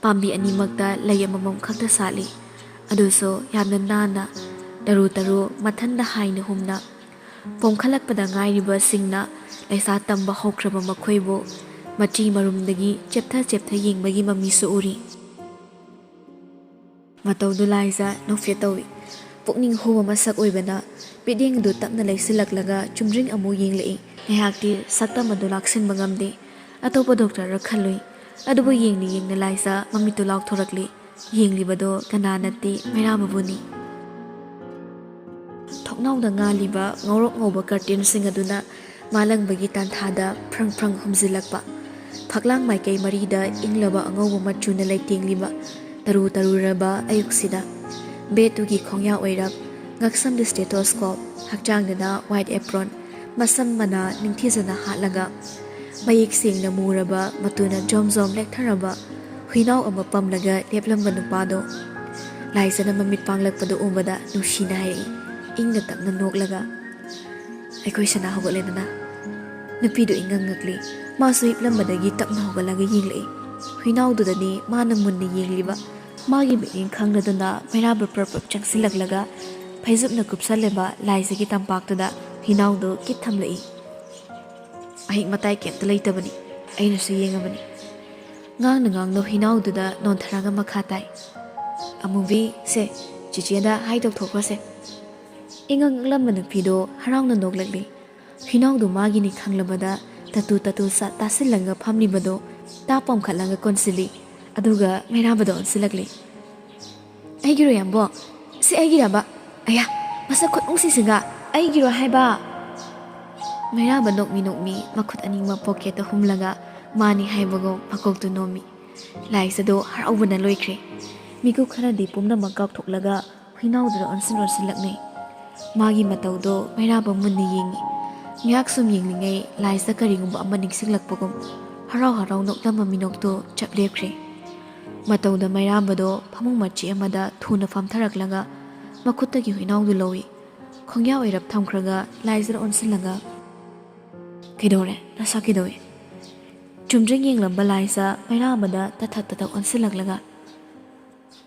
ꯄꯥꯝꯕꯤ ꯑꯅꯤꯃꯛꯇ ꯂꯩ ꯑꯃꯃꯝ ꯈꯛꯇ ꯁꯥꯠꯂꯤ꯫ ꯑꯗꯨꯁꯨ ꯌꯥꯝꯅ ꯅꯥꯟꯅ, ꯇꯔꯨ ꯇꯔꯨ ꯃꯊꯟꯗ ꯍꯥꯏꯅ ꯍꯨꯝꯅ꯫ ꯄꯣꯝꯈꯠꯂꯛꯄꯗ ꯉꯥꯏꯔꯤꯕꯁꯤꯡꯅ ꯂꯩꯁꯥ ꯇꯝꯕ ꯍꯧꯈ꯭ꯔꯕ ꯃꯈꯣꯏꯕꯨ ꯃꯆꯤ ꯃꯔꯨꯝꯗꯒꯤ ꯆꯦꯞꯊ ꯆꯦꯞꯊ ꯌꯦꯡꯕꯒꯤ ꯃꯃꯤꯁꯨ ꯎꯔꯤ꯫ ꯃꯇꯧꯗꯨ ꯂꯥꯏꯖ ꯅꯣꯛꯐꯦꯠ ꯇꯧꯏ꯫ ꯄꯨꯛꯅꯤꯡ ꯍꯨꯕ ꯃꯁꯛ ꯑꯣꯏꯕꯅ ꯃꯤꯠꯌꯦꯡ ꯑꯗꯨ ꯇꯞꯅ ꯂꯩꯁꯤꯜꯂꯛꯂꯒ ꯆꯨꯝꯗ꯭ꯔꯤꯡ ꯑꯃꯨꯛ ꯌꯦꯡꯂꯛꯏ꯫ ꯉꯥꯏꯍꯥꯛꯇꯤ ꯁꯛꯇꯝ ꯑꯗꯨ ꯂꯥꯛꯁꯤꯟꯕ ꯉꯝꯗꯦ꯫ ꯑꯇꯣꯞꯄ ꯗꯣꯛꯇꯔꯔ ꯈꯜꯂꯨꯏ꯫ ꯑꯗꯨꯕꯨ ꯌꯦꯡꯅ ꯌꯦꯡꯅ ꯂꯥꯏꯖ ꯃꯃꯤꯠꯇꯨ ꯂꯥꯎꯊꯣꯔꯛꯂꯤ꯫ ꯌꯦꯡꯂꯤꯕꯗꯣ ꯀꯅꯥ ꯅꯠꯇꯦ, ꯃꯩꯔꯥ ꯃꯕꯨꯅꯤ꯫ ꯊꯣꯡꯅꯥꯎꯗ ꯉꯥꯜꯂꯤꯕ ꯉꯧꯔꯣꯛ ꯉꯧꯕ ꯀꯔꯇꯦꯟꯁꯤꯡ ꯑꯗꯨꯅ ꯃꯥꯂꯪꯕꯒꯤ ꯇꯥꯟꯊꯥꯗ ꯐ꯭ꯔꯪ ꯐ꯭ꯔꯪ ꯍꯨꯝꯖꯤꯜꯂꯛꯄ꯫ ꯐꯛꯂꯥꯡ ꯃꯥꯏꯀꯩ ꯃꯔꯤꯗ ꯏꯪꯂꯕ ꯑꯉꯧꯕ ꯃꯆꯨꯅ ꯂꯩꯇꯦꯡꯂꯤꯕ ꯇꯔꯨ ꯇꯔꯨꯔꯕ ꯑꯌꯨꯛꯁꯤꯗ꯫ ꯕꯦꯗꯇꯨꯒꯤ ꯈꯣꯡꯌꯥ ꯑꯣꯏꯔꯞ, ꯉꯛꯁꯝꯗ stethoscope, ꯍꯛꯆꯥꯡꯗꯅ white apron, ꯃꯁꯝ ꯃꯅꯥ ꯅꯤꯡꯊꯤꯖꯅ ꯍꯥꯠꯂꯒ, ꯃꯌꯦꯛ ꯁꯦꯡꯅ ꯃꯨꯔꯕ, ꯃꯇꯨꯅ ꯖꯣꯝ ꯖꯣꯝ ꯂꯦꯛꯊꯔꯕ ꯍꯨꯏꯅꯥꯎ ꯑꯃ ꯄꯝꯂꯒ ꯂꯦꯞꯂꯝꯕ ꯅꯨꯄꯥꯗꯣ꯫ ꯂꯥꯏꯖꯅ ꯃꯃꯤꯠ ꯄꯥꯡꯂꯛꯄꯗꯨ ꯎꯕꯗ ꯅꯨꯡꯁꯤꯅ ꯍꯥꯏꯔꯛꯏ, ꯏꯪꯅ ꯇꯞꯅ ꯅꯣꯛꯂꯒ꯫ ꯑꯩꯈꯣꯏ ꯁꯅꯥ ꯍꯧꯒꯠꯂꯦꯗꯅ꯫ ꯅꯨꯄꯤꯗꯨ ꯏꯉꯛ ꯉꯛꯂꯤ꯫ ꯃꯥꯁꯨ ꯍꯤꯞꯂꯝꯕꯗꯒꯤ ꯇꯞꯅ ꯍꯧꯒꯠꯂꯒ ꯌꯦꯡꯂꯛꯏ꯫ ꯍꯨꯏꯅꯥꯎꯗꯨꯗꯅꯤ ꯃꯥꯅ ꯃꯨꯟꯅ ꯌꯦꯡꯂꯤꯕ꯫ ꯃꯥꯒꯤ ꯃꯤꯠꯌꯦꯡ ꯈꯪꯂꯗꯨꯅ ꯃꯩꯔꯥꯕ ꯄ꯭ꯔꯞ ꯄ꯭ꯔꯞ ꯆꯪꯁꯤꯜꯂꯛꯂꯒ ꯐꯩꯖꯨꯞꯅ ꯀꯨꯞꯁꯜꯂꯤꯕ ꯂꯥꯏꯖꯒꯤ ꯇꯝꯄꯥꯛꯇꯨꯗ ꯍꯨꯏꯅꯥꯎꯗꯨ ꯀꯤꯠ ꯊꯝꯂꯛꯏ꯫ ꯃꯍꯤꯛ ꯃꯇꯥꯏ ꯀꯩꯝꯇ ꯂꯩꯇꯕꯅꯤ꯫ ꯑꯩꯅꯁꯨ ꯌꯦꯡꯉꯕꯅꯤ꯫ ꯉꯥꯡꯅ ꯉꯥꯡꯅ ꯍꯨꯏꯅꯥꯎꯗꯨꯗ ꯅꯣꯟꯊꯔꯒ ꯃꯈꯥ ꯇꯥꯏ꯫ "ꯑꯃꯨꯕꯤ, ꯁꯦ, ꯆꯤꯆꯦꯗ ꯍꯥꯏ ꯇꯧꯊꯣꯛꯈ꯭ꯔꯣꯁꯦ꯫" ꯏꯉꯛ ꯉꯛꯂꯝꯕ ꯅꯨꯄꯤꯗꯣ ꯍꯔꯥꯎꯅ ꯅꯣꯛꯂꯛꯂꯤ꯫ ꯍꯨꯏꯅꯥꯎꯗꯨ ꯃꯥꯒꯤꯅꯤ ꯈꯪꯂꯕꯗ ꯇꯇꯨ ꯇꯇꯨ ꯁꯥ ꯇꯥꯁꯤꯜꯂꯒ ꯐꯝꯂꯤꯕꯗꯣ ꯇꯥ ꯄꯣꯝꯈꯠꯂꯒ ꯀꯣꯟꯁꯤꯜꯂꯤ꯫ ꯑꯗꯨꯒ ꯃꯩꯔꯥꯕꯗ ꯑꯣꯟꯁꯤꯜꯂꯛꯂꯤ꯫ "ꯑꯩꯒꯤꯔꯣ, ꯌꯥꯝꯕꯣ? ꯁꯤ ꯑꯩꯒꯤꯔꯕ? ꯑꯌꯥ, ꯃꯁꯛ ꯈꯨꯠꯅꯨꯡꯁꯤꯁꯤꯒ! ꯑꯩꯒꯤꯔꯣ ꯍꯥꯏꯕ!" ꯃꯩꯔꯥꯕ ꯅꯣꯛꯃꯤ ꯅꯣꯛꯃꯤ ꯃꯈꯨꯠ ꯑꯅꯤꯃꯛ ꯄꯣꯀꯦꯠꯇ ꯍꯨꯝꯂꯒ ꯃꯥꯅꯤ ꯍꯥꯏꯕꯒꯨꯝ ꯃꯀꯣꯛꯇꯨ ꯅꯣꯝꯃꯤ꯫ ꯂꯥꯏꯁꯗꯣ ꯍꯔꯥꯎꯕꯅ ꯂꯣꯏꯈ꯭ꯔꯦ꯫ ꯃꯤꯀꯨꯞ ꯈꯔꯗꯤ ꯄꯨꯝꯅꯃꯛ ꯀꯥꯎꯊꯣꯛꯂꯒ ꯍꯨꯏꯅꯥꯎꯗꯨꯗ ꯑꯣꯟꯁꯤꯟ ꯑꯣꯟꯁꯤꯜꯂꯛꯅꯩ꯫ ꯃꯥꯒꯤ ꯃꯇꯧꯗꯣ ꯃꯩꯔꯥꯕ ꯃꯨꯟꯅ ꯌꯦꯡꯉꯤ꯫ ꯉꯥꯏꯍꯥꯛ ꯁꯨꯝ ꯌꯦꯡꯂꯤꯉꯩ ꯂꯥꯏꯁꯗ ꯀꯔꯤꯒꯨꯝꯕ ꯑꯃ ꯅꯤꯡꯁꯤꯡꯂꯛꯄꯒꯨꯝ ꯍꯔꯥꯎ ꯍꯔꯥꯎ ꯅꯣꯛꯂꯝꯕ ꯃꯤꯅꯣꯛꯇꯣ ꯆꯞ ꯂꯦꯞꯈ꯭ꯔꯦ꯫ ꯃꯇꯧꯗ ꯃꯩꯔꯥꯕꯗꯣ ꯐꯃꯨꯡ ꯃꯆꯦ ꯑꯃꯗ ꯊꯨꯅ ꯐꯝꯊꯔꯛꯂꯒ ꯃꯈꯨꯠꯇꯒꯤ ꯍꯨꯏꯅꯥꯎꯗꯨ ꯂꯧꯏ꯫ ꯈꯣꯡꯌꯥ ꯑꯣꯏꯔꯞ ꯊꯝꯈ꯭ꯔꯒ ꯂꯥꯏꯖꯗ ꯑꯣꯟꯁꯤꯜꯂꯒ, "ꯀꯩꯗꯧꯔꯦ? ꯅꯁꯥ ꯀꯩꯗꯧꯏ?" ꯆꯨꯝꯗ꯭ꯔꯤꯡ ꯌꯦꯡꯂꯝꯕ ꯂꯥꯏꯖ ꯃꯩꯔꯥꯕꯗ ꯇꯊꯛ ꯇꯊꯛ ꯑꯣꯟꯁꯤꯜꯂꯛꯂꯒ,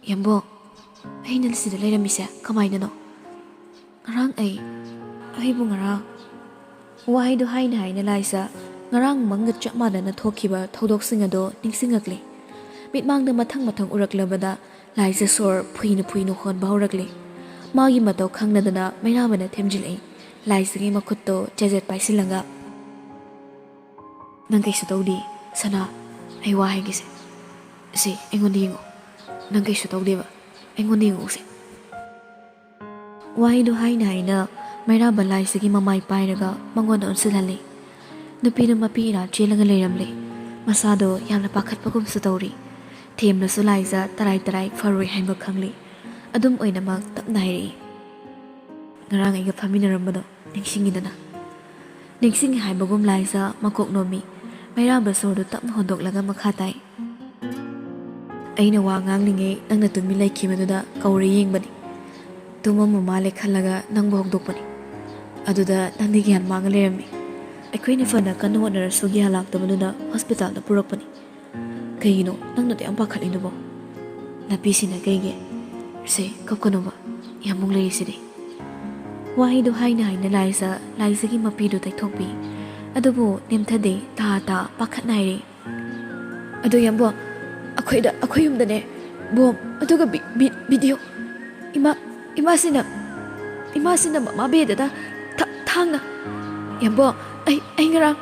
"ꯌꯥꯝꯕꯣ, ꯑꯩꯅ ꯁꯤꯗ ꯂꯩꯔꯝꯃꯤꯁꯦ ꯀꯃꯥꯏꯅꯅꯣ? ꯉꯔꯥꯡ ꯑꯩ, ꯑꯩꯕꯨ ꯉꯔꯥꯡ..." ꯋꯥꯍꯩꯗꯨ ꯍꯥꯏꯅ ꯍꯥꯏꯅ ꯂꯥꯏꯖ ꯉꯔꯥꯡ ꯃꯪꯒ ꯆꯞ ꯃꯥꯟꯅꯅ ꯊꯣꯛꯈꯤꯕ ꯊꯧꯗꯣꯛꯁꯤꯡ ꯑꯗꯣ ꯅꯤꯡꯁꯤꯡꯉꯛꯂꯤ꯫ ꯃꯤꯠꯃꯥꯡꯗ ꯃꯊꯪ ꯃꯊꯪ ꯎꯔꯛꯂꯕꯗ ꯂꯥꯏꯖ ꯁꯣꯔ ꯐꯨꯏꯅ ꯐꯨꯏꯅ ꯍꯣꯟꯕ ꯍꯧꯔꯛꯂꯤ꯫ ꯃꯥꯒꯤ ꯃꯇꯧ ꯈꯪꯅꯗꯅ ꯃꯩꯔꯥꯕꯅ ꯊꯦꯝꯖꯤꯜꯂꯛꯏ꯫ ꯂꯥꯏꯖꯒꯤ ꯃꯈꯨꯠꯇꯣ ꯆꯦꯖꯦꯠ ꯄꯥꯏꯁꯤꯜꯂꯒ, "ꯅꯪ ꯀꯩꯁꯨ ꯇꯧꯗꯦ, ꯁꯅꯥ꯫ ꯑꯩ ꯋꯥ ꯍꯥꯏꯒꯦꯁꯦ꯫ ꯁꯤ, ꯑꯩꯉꯣꯟꯗ ꯌꯦꯡꯉꯣ꯫ ꯅꯪ ꯀꯩꯁꯨ ꯇꯧꯗꯦꯕ꯫ ꯑꯩꯉꯣꯟꯗ ꯌꯦꯡꯉꯣꯁꯦ꯫" ꯋꯥꯍꯩꯗꯨ ꯍꯥꯏꯅ ꯍꯥꯏꯅ ꯃꯩꯔꯥꯕ ꯂꯥꯏꯖꯒꯤ ꯃꯃꯥꯏ ꯄꯥꯏꯔꯒ ꯃꯉꯣꯟꯗ ꯑꯣꯟꯁꯤꯜꯍꯜꯂꯤ꯫ ꯅꯨꯄꯤꯗꯨ ꯃꯄꯤ ꯏꯔꯥ ꯆꯦꯜꯂꯒ ꯂꯩꯔꯝꯂꯦ꯫ ꯃꯁꯥꯗꯣ ꯌꯥꯝꯅ ꯄꯥꯈꯠꯄꯒꯨꯝꯁꯨ ꯇꯧꯔꯤ꯫ ꯊꯦꯝꯂꯁꯨ ꯂꯥꯏꯖ ꯇꯔꯥꯏ ꯇꯔꯥꯏ ꯐꯔꯣꯏ ꯍꯥꯏꯕ ꯈꯪꯂꯤ꯫ ꯑꯗꯨꯝ ꯑꯣꯏꯅꯃꯛ ꯇꯞꯅ ꯍꯥꯏꯔꯛꯏ, "ꯉꯔꯥꯡ ꯑꯩꯒ ꯐꯝꯃꯤꯟꯅꯔꯝꯕꯗꯣ ꯅꯤꯡꯁꯤꯡꯉꯤꯗꯅ?" ꯅꯤꯡꯁꯤꯡꯉꯤ ꯍꯥꯏꯕꯒꯨꯝ ꯂꯥꯏꯖ ꯃꯀꯣꯛ ꯅꯣꯝꯃꯤ꯫ ꯃꯩꯔꯥꯕ ꯁꯣꯔꯗꯨ ꯇꯞꯅ ꯍꯣꯟꯗꯣꯛꯂꯒ ꯃꯈꯥ ꯇꯥꯏ, "ꯑꯩꯅ ꯋꯥ ꯉꯥꯡꯂꯤꯉꯩ ꯅꯪꯅ ꯇꯨꯃꯤꯟ ꯂꯩꯈꯤꯕꯗꯨꯗ ꯀꯧꯔꯦ ꯌꯦꯡꯕꯅꯤ꯫ ꯇꯨꯝꯃꯝꯕ ꯃꯥꯜꯂꯦ ꯈꯜꯂꯒ ꯅꯪꯕꯨ ꯍꯧꯗꯣꯛꯄꯅꯤ꯫ ꯑꯗꯨꯗ ꯅꯪꯗꯤ ꯒ꯭ꯌꯥꯟ ꯃꯥꯡꯉ ꯂꯩꯔꯝꯃꯤ꯫ ꯑꯩꯈꯣꯏꯅ ꯐꯅ ꯀꯟꯅ ꯍꯣꯠꯅꯔꯁꯨ ꯒ꯭ꯌꯥꯟ ꯂꯥꯛꯇꯕꯗꯨꯅ ꯍꯣꯁꯄꯤꯇꯥꯜꯗ ꯄꯨꯔꯛꯄꯅꯤ꯫ ꯀꯩꯒꯤꯅꯣ ꯅꯪꯅ ꯑꯗꯨ ꯌꯥꯝ ꯄꯥꯈꯠꯂꯤꯗꯨꯕꯣ?" ꯅꯥꯄꯤꯁꯤꯅ ꯀꯩꯒꯤ? ꯁꯦ, ꯀꯞꯀꯅꯣꯕ, ꯌꯥꯝꯕꯨꯡ ꯂꯩꯔꯤꯁꯤꯗꯤ꯫ ꯋꯥꯍꯩꯗꯨ ꯍꯥꯏꯅ ꯍꯥꯏꯅ ꯂꯥꯏꯖ, ꯂꯥꯏꯖꯒꯤ ꯃꯄꯤꯗꯨ ꯇꯩꯊꯣꯛꯄꯤ꯫ ꯑꯗꯨꯕꯨ ꯅꯦꯝꯊꯗꯦ, ꯇꯥ ꯇꯥ ꯄꯥꯈꯠ ꯅꯥꯏꯔꯦ꯫ "ꯑꯗꯣ ꯌꯥꯝꯕꯨꯡ, ꯑꯩꯈꯣꯏꯗ, ꯑꯩꯈꯣꯏ ꯌꯨꯝꯗꯅꯦ ꯕꯣꯝ, ꯑꯗꯨꯒ ꯚꯤ-, ꯚꯤ-, ꯚꯤꯗꯤꯑꯣ꯫ ꯏꯃꯥ, ꯏꯃꯥꯁꯤꯅ, ꯏꯃꯥꯁꯤꯅ ꯃꯃꯥ ꯕꯦꯗꯗ ꯊ-, ꯊꯥꯡꯅ꯫ ꯌꯥꯝꯕꯨꯡ, ꯑꯩ, ꯑꯩ ꯉꯔꯥꯡ"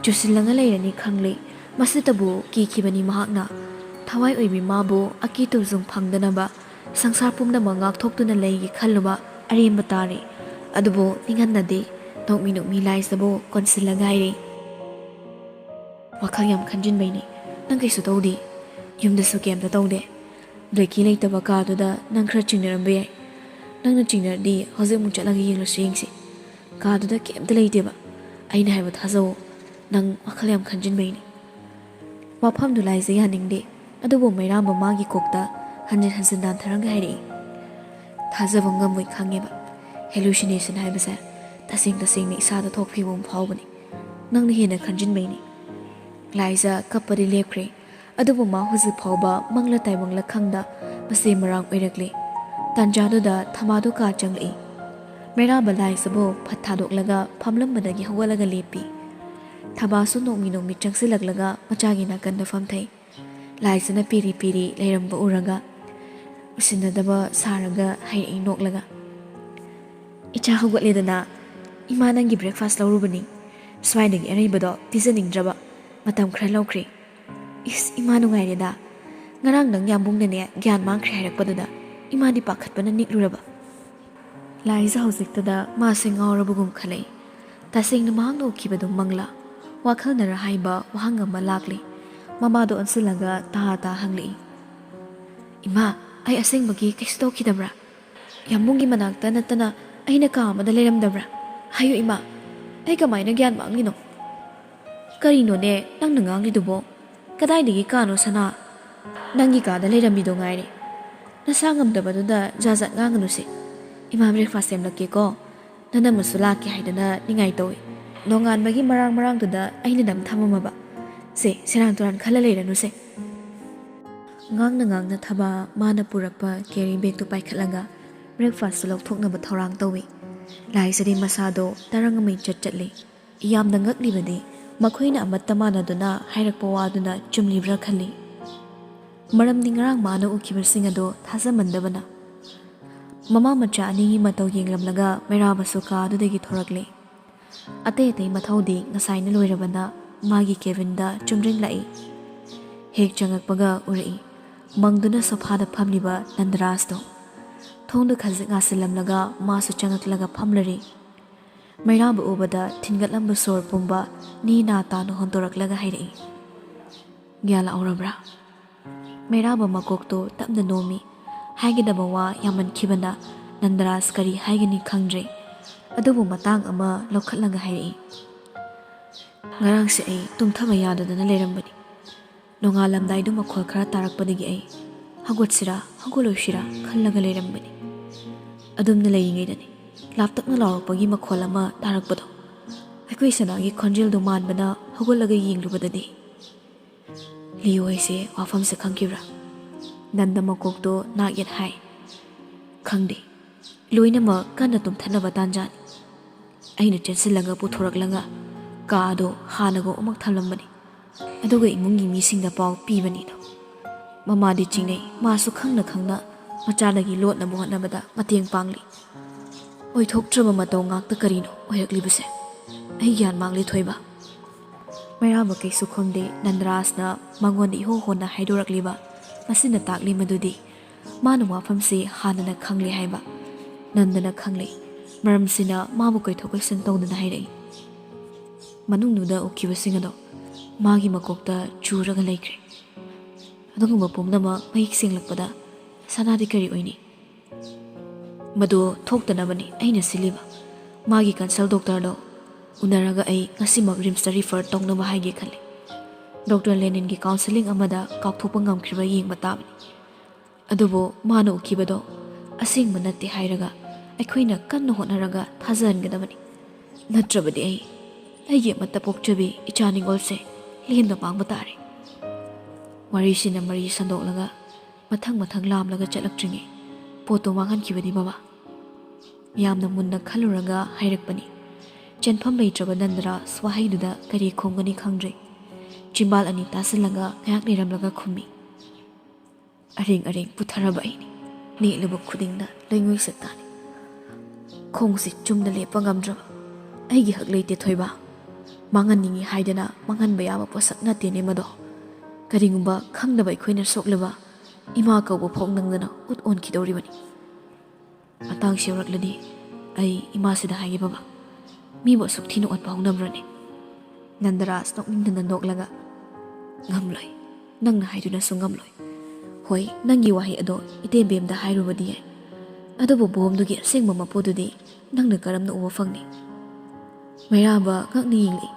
ꯆꯨꯁꯤꯜꯂꯒ ꯂꯩꯔꯅꯤ ꯈꯪꯂꯦ꯫ ꯃꯁꯤꯇꯕꯨ ꯀꯤꯈꯤꯕꯅꯤ ꯃꯍꯥꯛꯅ꯫ ꯊꯋꯥꯏ ꯑꯣꯏꯕꯤ ꯃꯥꯕꯨ ꯑꯀꯤ ꯇꯨꯖꯨꯡ ꯐꯪꯗꯅꯕ ꯁꯪꯁꯥꯔ ꯄꯨꯝꯅꯃꯛ ꯉꯥꯛꯊꯣꯛꯇꯨꯅ ꯂꯩꯒꯦ ꯈꯜꯂꯨꯕ ꯑꯔꯦꯝꯕ ꯇꯥꯔꯦ꯫ ꯑꯗꯨꯕꯨ ꯅꯤꯡꯍꯟꯅꯗꯦ꯫ ꯅꯣꯛꯃꯤ ꯅꯣꯛꯃꯤ ꯂꯥꯏꯖꯕꯨ ꯀꯣꯟꯁꯤꯜꯂꯒ ꯍꯥꯏꯔꯦ, "ꯋꯥꯈꯜ ꯌꯥꯝ ꯈꯟꯖꯤꯟꯕꯩꯅꯤ꯫ ꯅꯪ ꯀꯩꯁꯨ ꯇꯧꯗꯦ꯫ ꯌꯨꯝꯗꯁꯨ ꯀꯩꯝꯇ ꯇꯧꯗꯦ꯫ ꯕ꯭ꯂꯦꯀꯤ ꯂꯩꯇꯕ ꯀꯥꯗꯨꯗ ꯅꯪ ꯈꯔ ꯆꯤꯡꯅꯔꯝꯕ ꯌꯥꯏ꯫ ꯅꯪꯅ ꯆꯤꯡꯅꯔꯗꯤ ꯍꯧꯖꯤꯛ ꯑꯃꯨꯛ ꯆꯠꯂꯒ ꯌꯦꯡꯂꯁꯨ ꯌꯦꯡꯁꯤ꯫ ꯀꯥꯗꯨꯗ ꯀꯩꯝꯇ ꯂꯩꯇꯦꯕ꯫ ꯑꯩꯅ ꯍꯥꯏꯕ ꯊꯥꯖꯧ꯫ ꯅꯪ ꯋꯥꯈꯜ ꯌꯥꯝ ꯈꯟꯖꯤꯟꯕꯩꯅꯤ꯫" ꯋꯥꯐꯝꯗꯨ ꯂꯥꯏꯖ ꯌꯥꯅꯤꯡꯗꯦ꯫ ꯑꯗꯨꯕꯨ ꯃꯩꯔꯥꯝꯕ ꯃꯥꯒꯤ ꯀꯣꯛꯇ ꯍꯟꯖꯤꯟ ꯍꯟꯖꯤꯟ ꯗꯥꯟꯊꯔꯒ ꯍꯥꯏꯔꯛꯏ, "ꯊꯥꯖꯕ ꯉꯝꯃꯣꯏ ꯈꯪꯉꯦꯕ꯫ ꯍꯦꯂꯨꯁꯤꯅꯦꯁꯟ ꯍꯥꯏꯕꯁꯦ ꯇꯁꯦꯡ ꯇꯁꯦꯡꯅ ꯏꯁꯥꯗ ꯊꯣꯛꯈꯤꯕ ꯑꯃ ꯐꯥꯎꯕꯅꯤ꯫ ꯅꯪꯅ ꯍꯦꯟꯅ ꯈꯟꯖꯤꯟꯕꯩꯅꯤ꯫" ꯂꯥꯏꯖ ꯀꯞꯄꯗꯤ ꯂꯦꯞꯈ꯭ꯔꯦ꯫ ꯑꯗꯨꯕꯨ ꯃꯥ ꯍꯧꯖꯤꯛ ꯐꯥꯎꯕ ꯃꯪꯂ ꯇꯥꯏꯕꯪꯂ ꯈꯪꯗ ꯃꯁꯦ ꯃꯔꯥꯡ ꯑꯣꯏꯔꯛꯂꯤ꯫ ꯇꯥꯟꯖꯥꯗꯨꯗ ꯊꯃꯥꯗꯨ ꯀꯥ ꯆꯪꯂꯛꯏ꯫ ꯃꯩꯔꯥꯕ ꯂꯥꯏꯖꯕꯨ ꯐꯠ ꯊꯥꯗꯣꯛꯂꯒ ꯐꯝꯂꯝꯕꯗꯒꯤ ꯍꯧꯒꯠꯂꯒ ꯂꯦꯞꯄꯤ꯫ ꯊꯕꯥꯁꯨ ꯅꯣꯡꯃꯤ ꯅꯣꯡꯃꯤ ꯆꯪꯁꯤꯜꯂꯛꯂꯒ ꯃꯆꯥꯒꯤ ꯅꯥꯀꯟꯗ ꯐꯝꯊꯩ꯫ ꯂꯥꯏꯖꯅ ꯄꯤꯔꯤ ꯄꯤꯔꯤ ꯂꯩꯔꯝꯕ ꯎꯔꯒ ꯎꯁꯤꯟꯅꯗꯕ ꯁꯥꯔꯒ ꯍꯥꯏꯔꯛꯏ ꯅꯣꯛꯂꯒ, "ꯏꯆꯥ ꯍꯧꯒꯠꯂꯦꯗꯅ, ꯏꯃꯥ ꯅꯪꯒꯤ ꯕ꯭ꯔꯦꯛꯐꯥꯁ ꯂꯧꯔꯨꯕꯅꯤ꯫ ꯁ꯭ꯋꯥꯏꯗꯒꯤ ꯑꯔꯩꯕꯗꯣ ꯄꯤꯖꯅꯤꯡꯗ꯭ꯔꯕ꯫ ꯃꯇꯝ ꯈꯔ ꯂꯧꯈ꯭ꯔꯦ꯫ ꯏꯁ, ꯏꯃꯥ ꯅꯨꯡꯉꯥꯏꯔꯦꯗ꯫ ꯉꯔꯥꯡ ꯅꯪ ꯌꯥꯝꯕꯨꯡꯅꯅꯦ ꯒ꯭ꯌꯥꯟ ꯃꯥꯡꯈ꯭ꯔꯦ ꯍꯥꯏꯔꯛꯄꯗꯨꯗ ꯏꯃꯥꯗꯤ ꯄꯥꯈꯠꯄꯅ ꯅꯤꯛꯂꯨꯔꯕ꯫" ꯂꯥꯏꯖ ꯍꯧꯖꯤꯛꯇꯗ ꯃꯥꯁꯦ ꯉꯥꯎꯔꯕꯒꯨꯝ ꯈꯜꯂꯛꯏ꯫ ꯇꯁꯦꯡꯅ ꯃꯍꯥꯛꯅ ꯎꯈꯤꯕꯗꯨ ꯃꯪꯂꯥ? ꯋꯥꯈꯜꯅꯔ ꯍꯥꯏꯕ ꯋꯥꯍꯪ ꯑꯃ ꯂꯥꯛꯂꯤ꯫ ꯃꯃꯥꯗꯣ ꯑꯣꯟꯁꯤꯜꯂꯒ ꯇꯍꯥ ꯇꯍꯥ ꯍꯪꯂꯛꯏ, "ꯏꯃꯥ, ꯑꯩ ꯑꯁꯦꯡꯕꯒꯤ ꯀꯩꯁꯨ ꯇꯧꯈꯤꯗꯕ꯭ꯔꯥ? ꯌꯥꯝꯕꯨꯡꯒꯤ ꯃꯅꯥꯛꯇ ꯅꯠꯇꯅ ꯑꯩꯅ ꯀꯥ ꯑꯃꯗ ꯂꯩꯔꯝꯗꯕ꯭ꯔꯥ? ꯍꯥꯏꯌꯨ ꯏꯃꯥ, ꯑꯩ ꯀꯃꯥꯏꯅ ꯒ꯭ꯌꯥꯟ ꯃꯥꯡꯂꯤꯅꯣ?" "ꯀꯔꯤꯅꯣꯅꯦ ꯅꯪꯅ ꯉꯥꯡꯂꯤꯗꯨꯕꯣ? ꯀꯗꯥꯏꯗꯒꯤ ꯀꯥꯅꯣ ꯁꯅꯥ? ꯅꯪꯒꯤ ꯀꯥꯗ ꯂꯩꯔꯝꯃꯤꯗꯣ ꯉꯥꯏꯔꯦ꯫ ꯅꯁꯥ ꯉꯝꯗꯕꯗꯨꯗ ꯖꯥꯠ ꯖꯥꯠ ꯉꯥꯡꯒꯅꯨꯁꯦ꯫ ꯏꯃꯥ ꯕ꯭ꯔꯦꯛꯐꯥꯁ ꯁꯦꯝꯂꯛꯀꯦꯀꯣ꯫ ꯅꯅꯝꯃꯁꯨ ꯂꯥꯛꯀꯦ ꯍꯥꯏꯗꯅ ꯅꯤꯡꯉꯥꯏ ꯇꯧꯏ꯫ ꯅꯣꯡꯉꯥꯟꯕꯒꯤ ꯃꯔꯥꯡ ꯃꯔꯥꯡꯗꯨꯗ ꯑꯩꯅ ꯅꯝ ꯊꯝꯃꯝꯃꯕ꯫ ꯁꯦ, ꯁꯦꯔꯥꯟ ꯇꯨꯔꯥꯟ ꯈꯜꯂ ꯂꯩꯔꯅꯨꯁꯦ꯫" ꯉꯥꯡꯅ ꯉꯥꯡꯅ ꯊꯕꯥ ꯃꯥꯅ ꯄꯨꯔꯛꯄ carry bagꯇꯨ ꯄꯥꯏꯈꯠꯂꯒ breakfastꯇꯨ ꯂꯧꯊꯣꯛꯅꯕ ꯊꯧꯔꯥꯡ ꯇꯧꯏ꯫ ꯂꯥꯏꯖꯗꯤ ꯃꯁꯥꯗꯣ ꯇꯔꯪ ꯑꯃꯩ ꯆꯠ ꯆꯠꯂꯤ꯫ ꯌꯥꯝꯅ ꯉꯛꯂꯤꯕꯗꯤ ꯃꯈꯣꯏꯅ ꯑꯃꯠꯇ ꯃꯥꯟꯅꯗꯨꯅ ꯍꯥꯏꯔꯛꯄ ꯋꯥꯗꯨꯅ ꯆꯨꯝꯂꯤꯕ꯭ꯔꯥ ꯈꯜꯂꯤ꯫ ꯃꯔꯝꯗꯤ ꯉꯔꯥꯡ ꯃꯥꯅ ꯎꯈꯤꯕꯁꯤꯡ ꯑꯗꯣ ꯊꯥꯖꯃꯟꯗꯕꯅ꯫ ꯃꯃꯥ ꯃꯆꯥ ꯑꯅꯤꯒꯤ ꯃꯇꯧ ꯌꯦꯡꯂꯝꯂꯒ ꯃꯩꯔꯥꯕꯁꯨ ꯀꯥ ꯑꯗꯨꯗꯒꯤ ꯊꯣꯔꯛꯂꯦ꯫ ꯑꯇꯩ ꯑꯇꯩ ꯃꯊꯧꯗꯤ ꯉꯁꯥꯏꯅ ꯂꯣꯏꯔꯕꯅ ꯃꯥꯒꯤ cabinꯗ ꯆꯨꯝꯗ꯭ꯔꯤꯡꯂꯛꯏ꯫ ꯍꯦꯛ ꯆꯪꯉꯛꯄꯒ ꯎꯔꯛꯏ ꯃꯪꯗꯨꯅ sofaꯗ ꯐꯝꯂꯤꯕ ꯅꯟꯗꯔꯥꯖꯇꯣ꯫ ꯊꯣꯡꯗꯨ ꯈꯖꯤꯛ ꯉꯥꯁꯤꯜꯂꯝꯂꯒ ꯃꯥꯁꯨ ꯆꯪꯉꯛꯂꯒ ꯐꯝꯂꯔꯦ꯫ ꯃꯩꯔꯥꯕ ꯎꯕꯗ ꯊꯤꯟꯒꯠꯂꯝꯕ ꯁꯣꯔ ꯄꯨꯝꯕ ꯅꯦ ꯅꯥ ꯇꯥꯅ ꯍꯣꯟꯗꯣꯔꯛꯂꯒ ꯍꯥꯏꯔꯛꯏ, "ꯒ꯭ꯌꯥꯟ ꯂꯥꯛꯍꯧꯔꯕ꯭ꯔꯥ?" ꯃꯩꯔꯥꯕ ꯃꯀꯣꯛꯇꯣ ꯇꯞꯅ ꯅꯣꯝꯃꯤ꯫ ꯍꯥꯏꯒꯗꯕ ꯋꯥ ꯌꯥꯝꯃꯟꯈꯤꯕꯅ ꯅꯟꯗꯔꯥꯖ ꯀꯔꯤ ꯍꯥꯏꯒꯅꯤ ꯈꯪꯗ꯭ꯔꯦ꯫ ꯑꯗꯨꯕꯨ ꯃꯇꯥꯡ ꯑꯃ ꯂꯧꯈꯠꯂꯒ ꯍꯥꯏꯔꯛꯏ, "ꯉꯔꯥꯡꯁꯦ ꯑꯩ ꯇꯨꯝꯊꯕ ꯌꯥꯗꯗꯅ ꯂꯩꯔꯝꯕꯅꯤ꯫ ꯅꯣꯡꯉꯥꯜꯂꯝꯗꯥꯏꯗꯨ ꯃꯈꯣꯜ ꯈꯔ ꯇꯥꯔꯛꯄꯗꯒꯤ ꯑꯩ ꯍꯧꯒꯠꯁꯤꯔꯥ ꯍꯧꯒꯠꯂꯣꯏꯁꯤꯔꯥ ꯈꯜꯂꯒ ꯂꯩꯔꯝꯕꯅꯤ꯫ ꯑꯗꯨꯝꯅ ꯂꯩꯔꯤꯉꯩꯗꯅꯤ ꯂꯥꯞꯇꯛꯅ ꯂꯥꯎꯔꯛꯄꯒꯤ ꯃꯈꯣꯜ ꯑꯃ ꯇꯥꯔꯛꯄꯗꯣ꯫ ꯑꯩꯈꯣꯏ ꯁꯅꯥꯒꯤ ꯈꯣꯟꯖꯦꯜꯗꯨ ꯃꯥꯟꯕꯅ ꯍꯧꯒꯠꯂꯒ ꯌꯦꯡꯂꯨꯕꯗꯗꯤ" "ꯂꯤꯌꯣ ꯍꯥꯏꯁꯦ ꯋꯥꯐꯝꯁꯦ ꯈꯪꯈꯤꯕ꯭ꯔꯥ?" ꯅꯟꯗ ꯃꯀꯣꯛꯇꯣ ꯅꯥꯛ ꯌꯦꯠ ꯍꯥꯏ꯫ "ꯈꯪꯗꯦ꯫ ꯂꯣꯏꯅꯃꯛ ꯀꯟꯅ ꯇꯨꯝꯊꯅꯕ ꯇꯥꯟꯖꯥꯅꯤ꯫ ꯑꯩꯅ ꯆꯦꯟꯁꯤꯜꯂꯒ ꯄꯨꯊꯣꯔꯛꯂꯒ ꯀꯥ ꯑꯗꯣ ꯍꯥꯟꯅꯒꯨꯝ ꯑꯃꯨꯛ ꯊꯝꯂꯝꯕꯅꯤ꯫ ꯑꯗꯨꯒ ꯏꯃꯨꯡꯒꯤ ꯃꯤꯁꯤꯡꯗ ꯄꯥꯎ ꯄꯤꯕꯅꯤꯗꯣ꯫ ꯃꯃꯥꯗꯤ ꯆꯤꯡꯅꯩ, ꯃꯥꯁꯨ ꯈꯪꯅ ꯈꯪꯅ ꯃꯆꯥꯗꯒꯤ ꯂꯣꯠꯅꯕ ꯍꯣꯠꯅꯕꯗ ꯃꯇꯦꯡ ꯄꯥꯡꯂꯤ꯫ ꯑꯣꯏꯊꯣꯛꯇ꯭ꯔꯕ ꯃꯇꯧ ꯉꯥꯛꯇ ꯀꯔꯤꯅꯣ ꯑꯣꯏꯔꯛꯂꯤꯕꯁꯦ? ꯑꯩ ꯒ꯭ꯌꯥꯟ ꯃꯥꯡꯂꯦ ꯊꯣꯏꯕ꯫" ꯃꯩꯔꯥꯕ ꯀꯩꯁꯨ ꯈꯨꯝꯗꯦ꯫ ꯅꯟꯗꯔꯥꯖꯅ ꯃꯉꯣꯟꯗ ꯏꯍꯣ ꯍꯣꯟꯅ ꯍꯥꯏꯗꯣꯔꯛꯂꯤꯕ ꯑꯁꯤꯅ ꯇꯥꯛꯂꯤ ꯃꯗꯨꯗꯤ ꯃꯥꯅ ꯋꯥꯐꯝꯁꯤ ꯍꯥꯟꯅꯅ ꯈꯪꯂꯦ ꯍꯥꯏꯕ꯫ ꯅꯟꯗꯅ ꯈꯪꯂꯦ꯫ ꯃꯔꯝꯁꯤꯅ ꯃꯥꯕꯨ ꯀꯣꯏꯊꯣꯛ ꯀꯣꯏꯁꯤꯟ ꯇꯧꯗꯨꯅ ꯍꯥꯏꯔꯛꯏ, "ꯃꯅꯨꯡꯗꯨꯗ ꯎꯈꯤꯕꯁꯤꯡ ꯑꯗꯣ ꯃꯥꯒꯤ ꯃꯀꯣꯛꯇ ꯆꯨꯔꯒ ꯂꯩꯈ꯭ꯔꯦ꯫ ꯑꯗꯨꯒꯨꯝꯕ ꯄꯨꯝꯅꯃꯛ ꯃꯍꯤꯛ ꯁꯦꯡꯂꯛꯄꯗ ꯁꯅꯥꯗꯤ ꯀꯔꯤ ꯑꯣꯏꯅꯤ?" "ꯃꯗꯨ ꯊꯣꯛꯇꯅꯕꯅꯤ ꯑꯩꯅ ꯁꯤꯜꯂꯤꯕ꯫ ꯃꯥꯒꯤ consult doctorꯗꯣ ꯎꯅꯔꯒ ꯑꯩ ꯉꯁꯤꯃꯛ ꯔꯤꯝꯁꯇ refer ꯇꯧꯅꯕ ꯍꯥꯏꯒꯦ ꯈꯜꯂꯤ꯫ ꯗꯣꯛꯇꯔ ꯂꯦꯅꯤꯟꯒꯤ counselling ꯑꯃꯗ ꯀꯥꯎꯊꯣꯛꯄ ꯉꯝꯈ꯭ꯔꯤꯕ ꯌꯦꯡꯕ ꯇꯥꯕꯅꯤ꯫ ꯑꯗꯨꯕꯨ ꯃꯥꯅ ꯎꯈꯤꯕꯗꯣ ꯑꯁꯦꯡꯕ ꯅꯠꯇꯦ ꯍꯥꯏꯔꯒ ꯑꯩꯈꯣꯏꯅ ꯀꯟꯅ ꯍꯣꯠꯅꯔꯒ ꯊꯥꯖꯍꯟꯒꯗꯕꯅꯤ꯫ ꯅꯠꯇ꯭ꯔꯕꯗꯤ ꯑꯩ, ꯑꯩꯒꯤ ꯑꯃꯠꯇ ꯄꯣꯛꯆꯕꯤ ꯏꯆꯥ ꯅꯤꯉꯣꯜꯁꯦ ꯂꯦꯟꯕ ꯃꯥꯡꯕ ꯇꯥꯔꯦ꯫" ꯋꯥꯔꯤꯁꯤꯅ ꯃꯔꯤ ꯁꯟꯗꯣꯛꯂꯒ ꯃꯊꯪ ꯃꯊꯪ ꯂꯥꯝꯂꯒ ꯆꯠꯂꯛꯇ꯭ꯔꯤꯉꯩ ꯄꯣꯠꯇꯣ ꯃꯥꯡꯍꯟꯈꯤꯕꯅꯤ ꯕꯕꯥ꯫ ꯌꯥꯝꯅ ꯃꯨꯟꯅ ꯈꯜꯂꯨꯔꯒ ꯍꯥꯏꯔꯛꯄꯅꯤ꯫ ꯆꯦꯟꯐꯝ ꯂꯩꯇ꯭ꯔꯕ ꯅꯟꯗꯔꯥꯖ ꯋꯥꯍꯩꯗꯨꯗ ꯀꯔꯤ ꯈꯨꯝꯒꯅꯤ ꯈꯪꯗ꯭ꯔꯦ꯫ ꯆꯤꯝꯕꯥꯜ ꯑꯅꯤ ꯇꯥꯁꯤꯜꯂꯒ ꯉꯥꯏꯍꯥꯛ ꯂꯩꯔꯝꯂꯒ ꯈꯨꯝꯃꯤ꯫ ꯑꯔꯦꯡ ꯑꯔꯦꯡ ꯄꯨꯊꯔꯕ ꯑꯩꯅꯤ꯫ ꯅꯦꯠꯂꯨꯕ ꯈꯨꯗꯤꯡꯗ ꯂꯩꯉꯣꯏ ꯁꯛꯇꯥꯅꯤ꯫ ꯈꯣꯡꯁꯤ ꯆꯨꯝꯅ ꯂꯦꯞꯄ ꯉꯝꯗ꯭ꯔꯕ꯫ ꯑꯩꯒꯤ ꯍꯛ ꯂꯩꯇꯦ ꯊꯣꯏꯕ꯫ ꯃꯥꯡꯍꯟꯅꯤꯡꯉꯤ ꯍꯥꯏꯗꯅ ꯃꯥꯡꯍꯟꯕ ꯌꯥꯕ ꯄꯣꯠꯁꯛ ꯅꯠꯇꯦꯅꯦ ꯃꯗꯣ꯫ ꯀꯔꯤꯒꯨꯝꯕ ꯈꯪꯗꯕ ꯑꯩꯈꯣꯏꯅ ꯁꯣꯛꯂꯕ ꯏꯃꯥ ꯀꯧꯕ ꯐꯥꯎ ꯅꯪꯗꯅ ꯎꯠ ꯑꯣꯟꯈꯤꯗꯧꯔꯤꯕꯅꯤ꯫ ꯃꯇꯥꯡꯁꯤ ꯌꯧꯔꯛꯂꯗꯤ ꯑꯩ ꯏꯃꯥꯁꯤꯗ ꯍꯥꯏꯒꯦ ꯕꯕꯥ꯫ ꯃꯤꯕꯨ ꯑꯁꯨꯛ ꯊꯤꯅ ꯑꯣꯠꯄ ꯍꯧꯅꯕ꯭ꯔꯅꯦ? ꯅꯟꯗꯔꯥꯖ ꯅꯣꯛꯅꯤꯡꯗꯅ ꯅꯣꯛꯂꯒ, "ꯉꯝꯂꯣꯏ꯫ ꯅꯪꯅ ꯍꯥꯏꯗꯨꯅꯁꯨ ꯉꯝꯂꯣꯏ꯫ ꯍꯣꯏ, ꯅꯪꯒꯤ ꯋꯥꯍꯩ ꯑꯗꯣ ꯏꯇꯦꯝꯕꯦꯝꯗ ꯍꯥꯏꯔꯨꯕꯗꯤ ꯌꯥꯏ꯫ ꯑꯗꯨꯕꯨ ꯕꯣꯝꯗꯨꯒꯤ ꯑꯁꯦꯡꯕ ꯃꯄꯨꯗꯨꯗꯤ ꯅꯪꯅ ꯀꯔꯝꯅ ꯎꯕ ꯐꯪꯅꯤ?" ꯃꯩꯔꯥꯕ ꯉꯛꯅ ꯌꯦꯡꯂꯤ꯫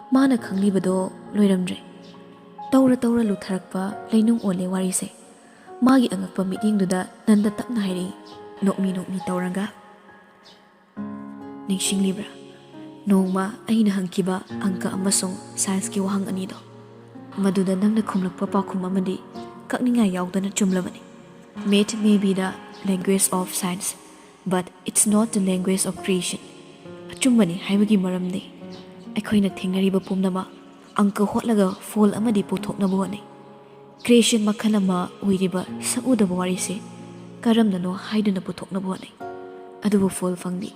ꯃꯥꯅ ꯈꯪꯂꯤꯕꯗꯣ ꯂꯣꯏꯔꯝꯗ꯭ꯔꯦ꯫ ꯇꯧꯔ ꯇꯧꯔ ꯂꯨꯊꯔꯛꯄ ꯂꯩꯅꯨꯡ ꯑꯣꯜꯂꯦ ꯋꯥꯔꯤꯁꯦ꯫ ꯃꯥꯒꯤ ꯑꯉꯛꯄ ꯃꯤꯠꯌꯦꯡꯗꯨꯗ ꯅꯟꯗ ꯇꯞꯅ ꯍꯥꯏꯔꯛꯏ, ꯅꯣꯛꯃꯤ ꯅꯣꯛꯃꯤ ꯇꯧꯔꯒ, "ꯅꯤꯡꯁꯤꯡꯂꯤꯕ꯭ꯔꯥ? ꯅꯣꯡꯃ ꯑꯩꯅ ꯍꯪꯈꯤꯕ ꯑꯪꯀ ꯑꯃꯁꯨꯡ ꯁꯥꯏꯟꯁꯀꯤ ꯋꯥꯍꯪ ꯑꯅꯤꯗꯣ꯫ ꯃꯗꯨꯗ ꯅꯪꯅ ꯈꯨꯝꯂꯛꯄ ꯄꯥꯎꯈꯨꯝ ꯑꯃꯗꯤ ꯀꯛꯅꯤꯡꯉꯥꯏ ꯌꯥꯎꯗꯅ ꯆꯨꯝꯂꯕꯅꯤ꯫ Math may be the language of science, but it's not the language of creation." ꯑꯆꯨꯝꯕꯅꯤ ꯍꯥꯏꯕꯒꯤ ꯃꯔꯝꯗꯤ ꯑꯩꯈꯣꯏꯅ ꯊꯦꯡꯅꯔꯤꯕ ꯄꯨꯝꯅꯃꯛ ꯑꯪꯀ ꯍꯣꯠꯂꯒ ꯐꯣꯜ ꯑꯃꯗꯤ ꯄꯨꯊꯣꯛꯅꯕ ꯍꯣꯠꯅꯩ꯫ ꯀ꯭ꯔꯤꯌꯦꯁꯟ ꯃꯈꯜ ꯑꯃ ꯑꯣꯏꯔꯤꯕ ꯁꯛꯎꯗꯕ ꯋꯥꯔꯤꯁꯦ ꯀꯔꯝꯅꯅꯣ ꯍꯥꯏꯗꯨꯅ ꯄꯨꯊꯣꯛꯅꯕ ꯍꯣꯠꯅꯩ꯫ ꯑꯗꯨꯕꯨ ꯐꯣꯜ ꯐꯪꯗꯦ꯫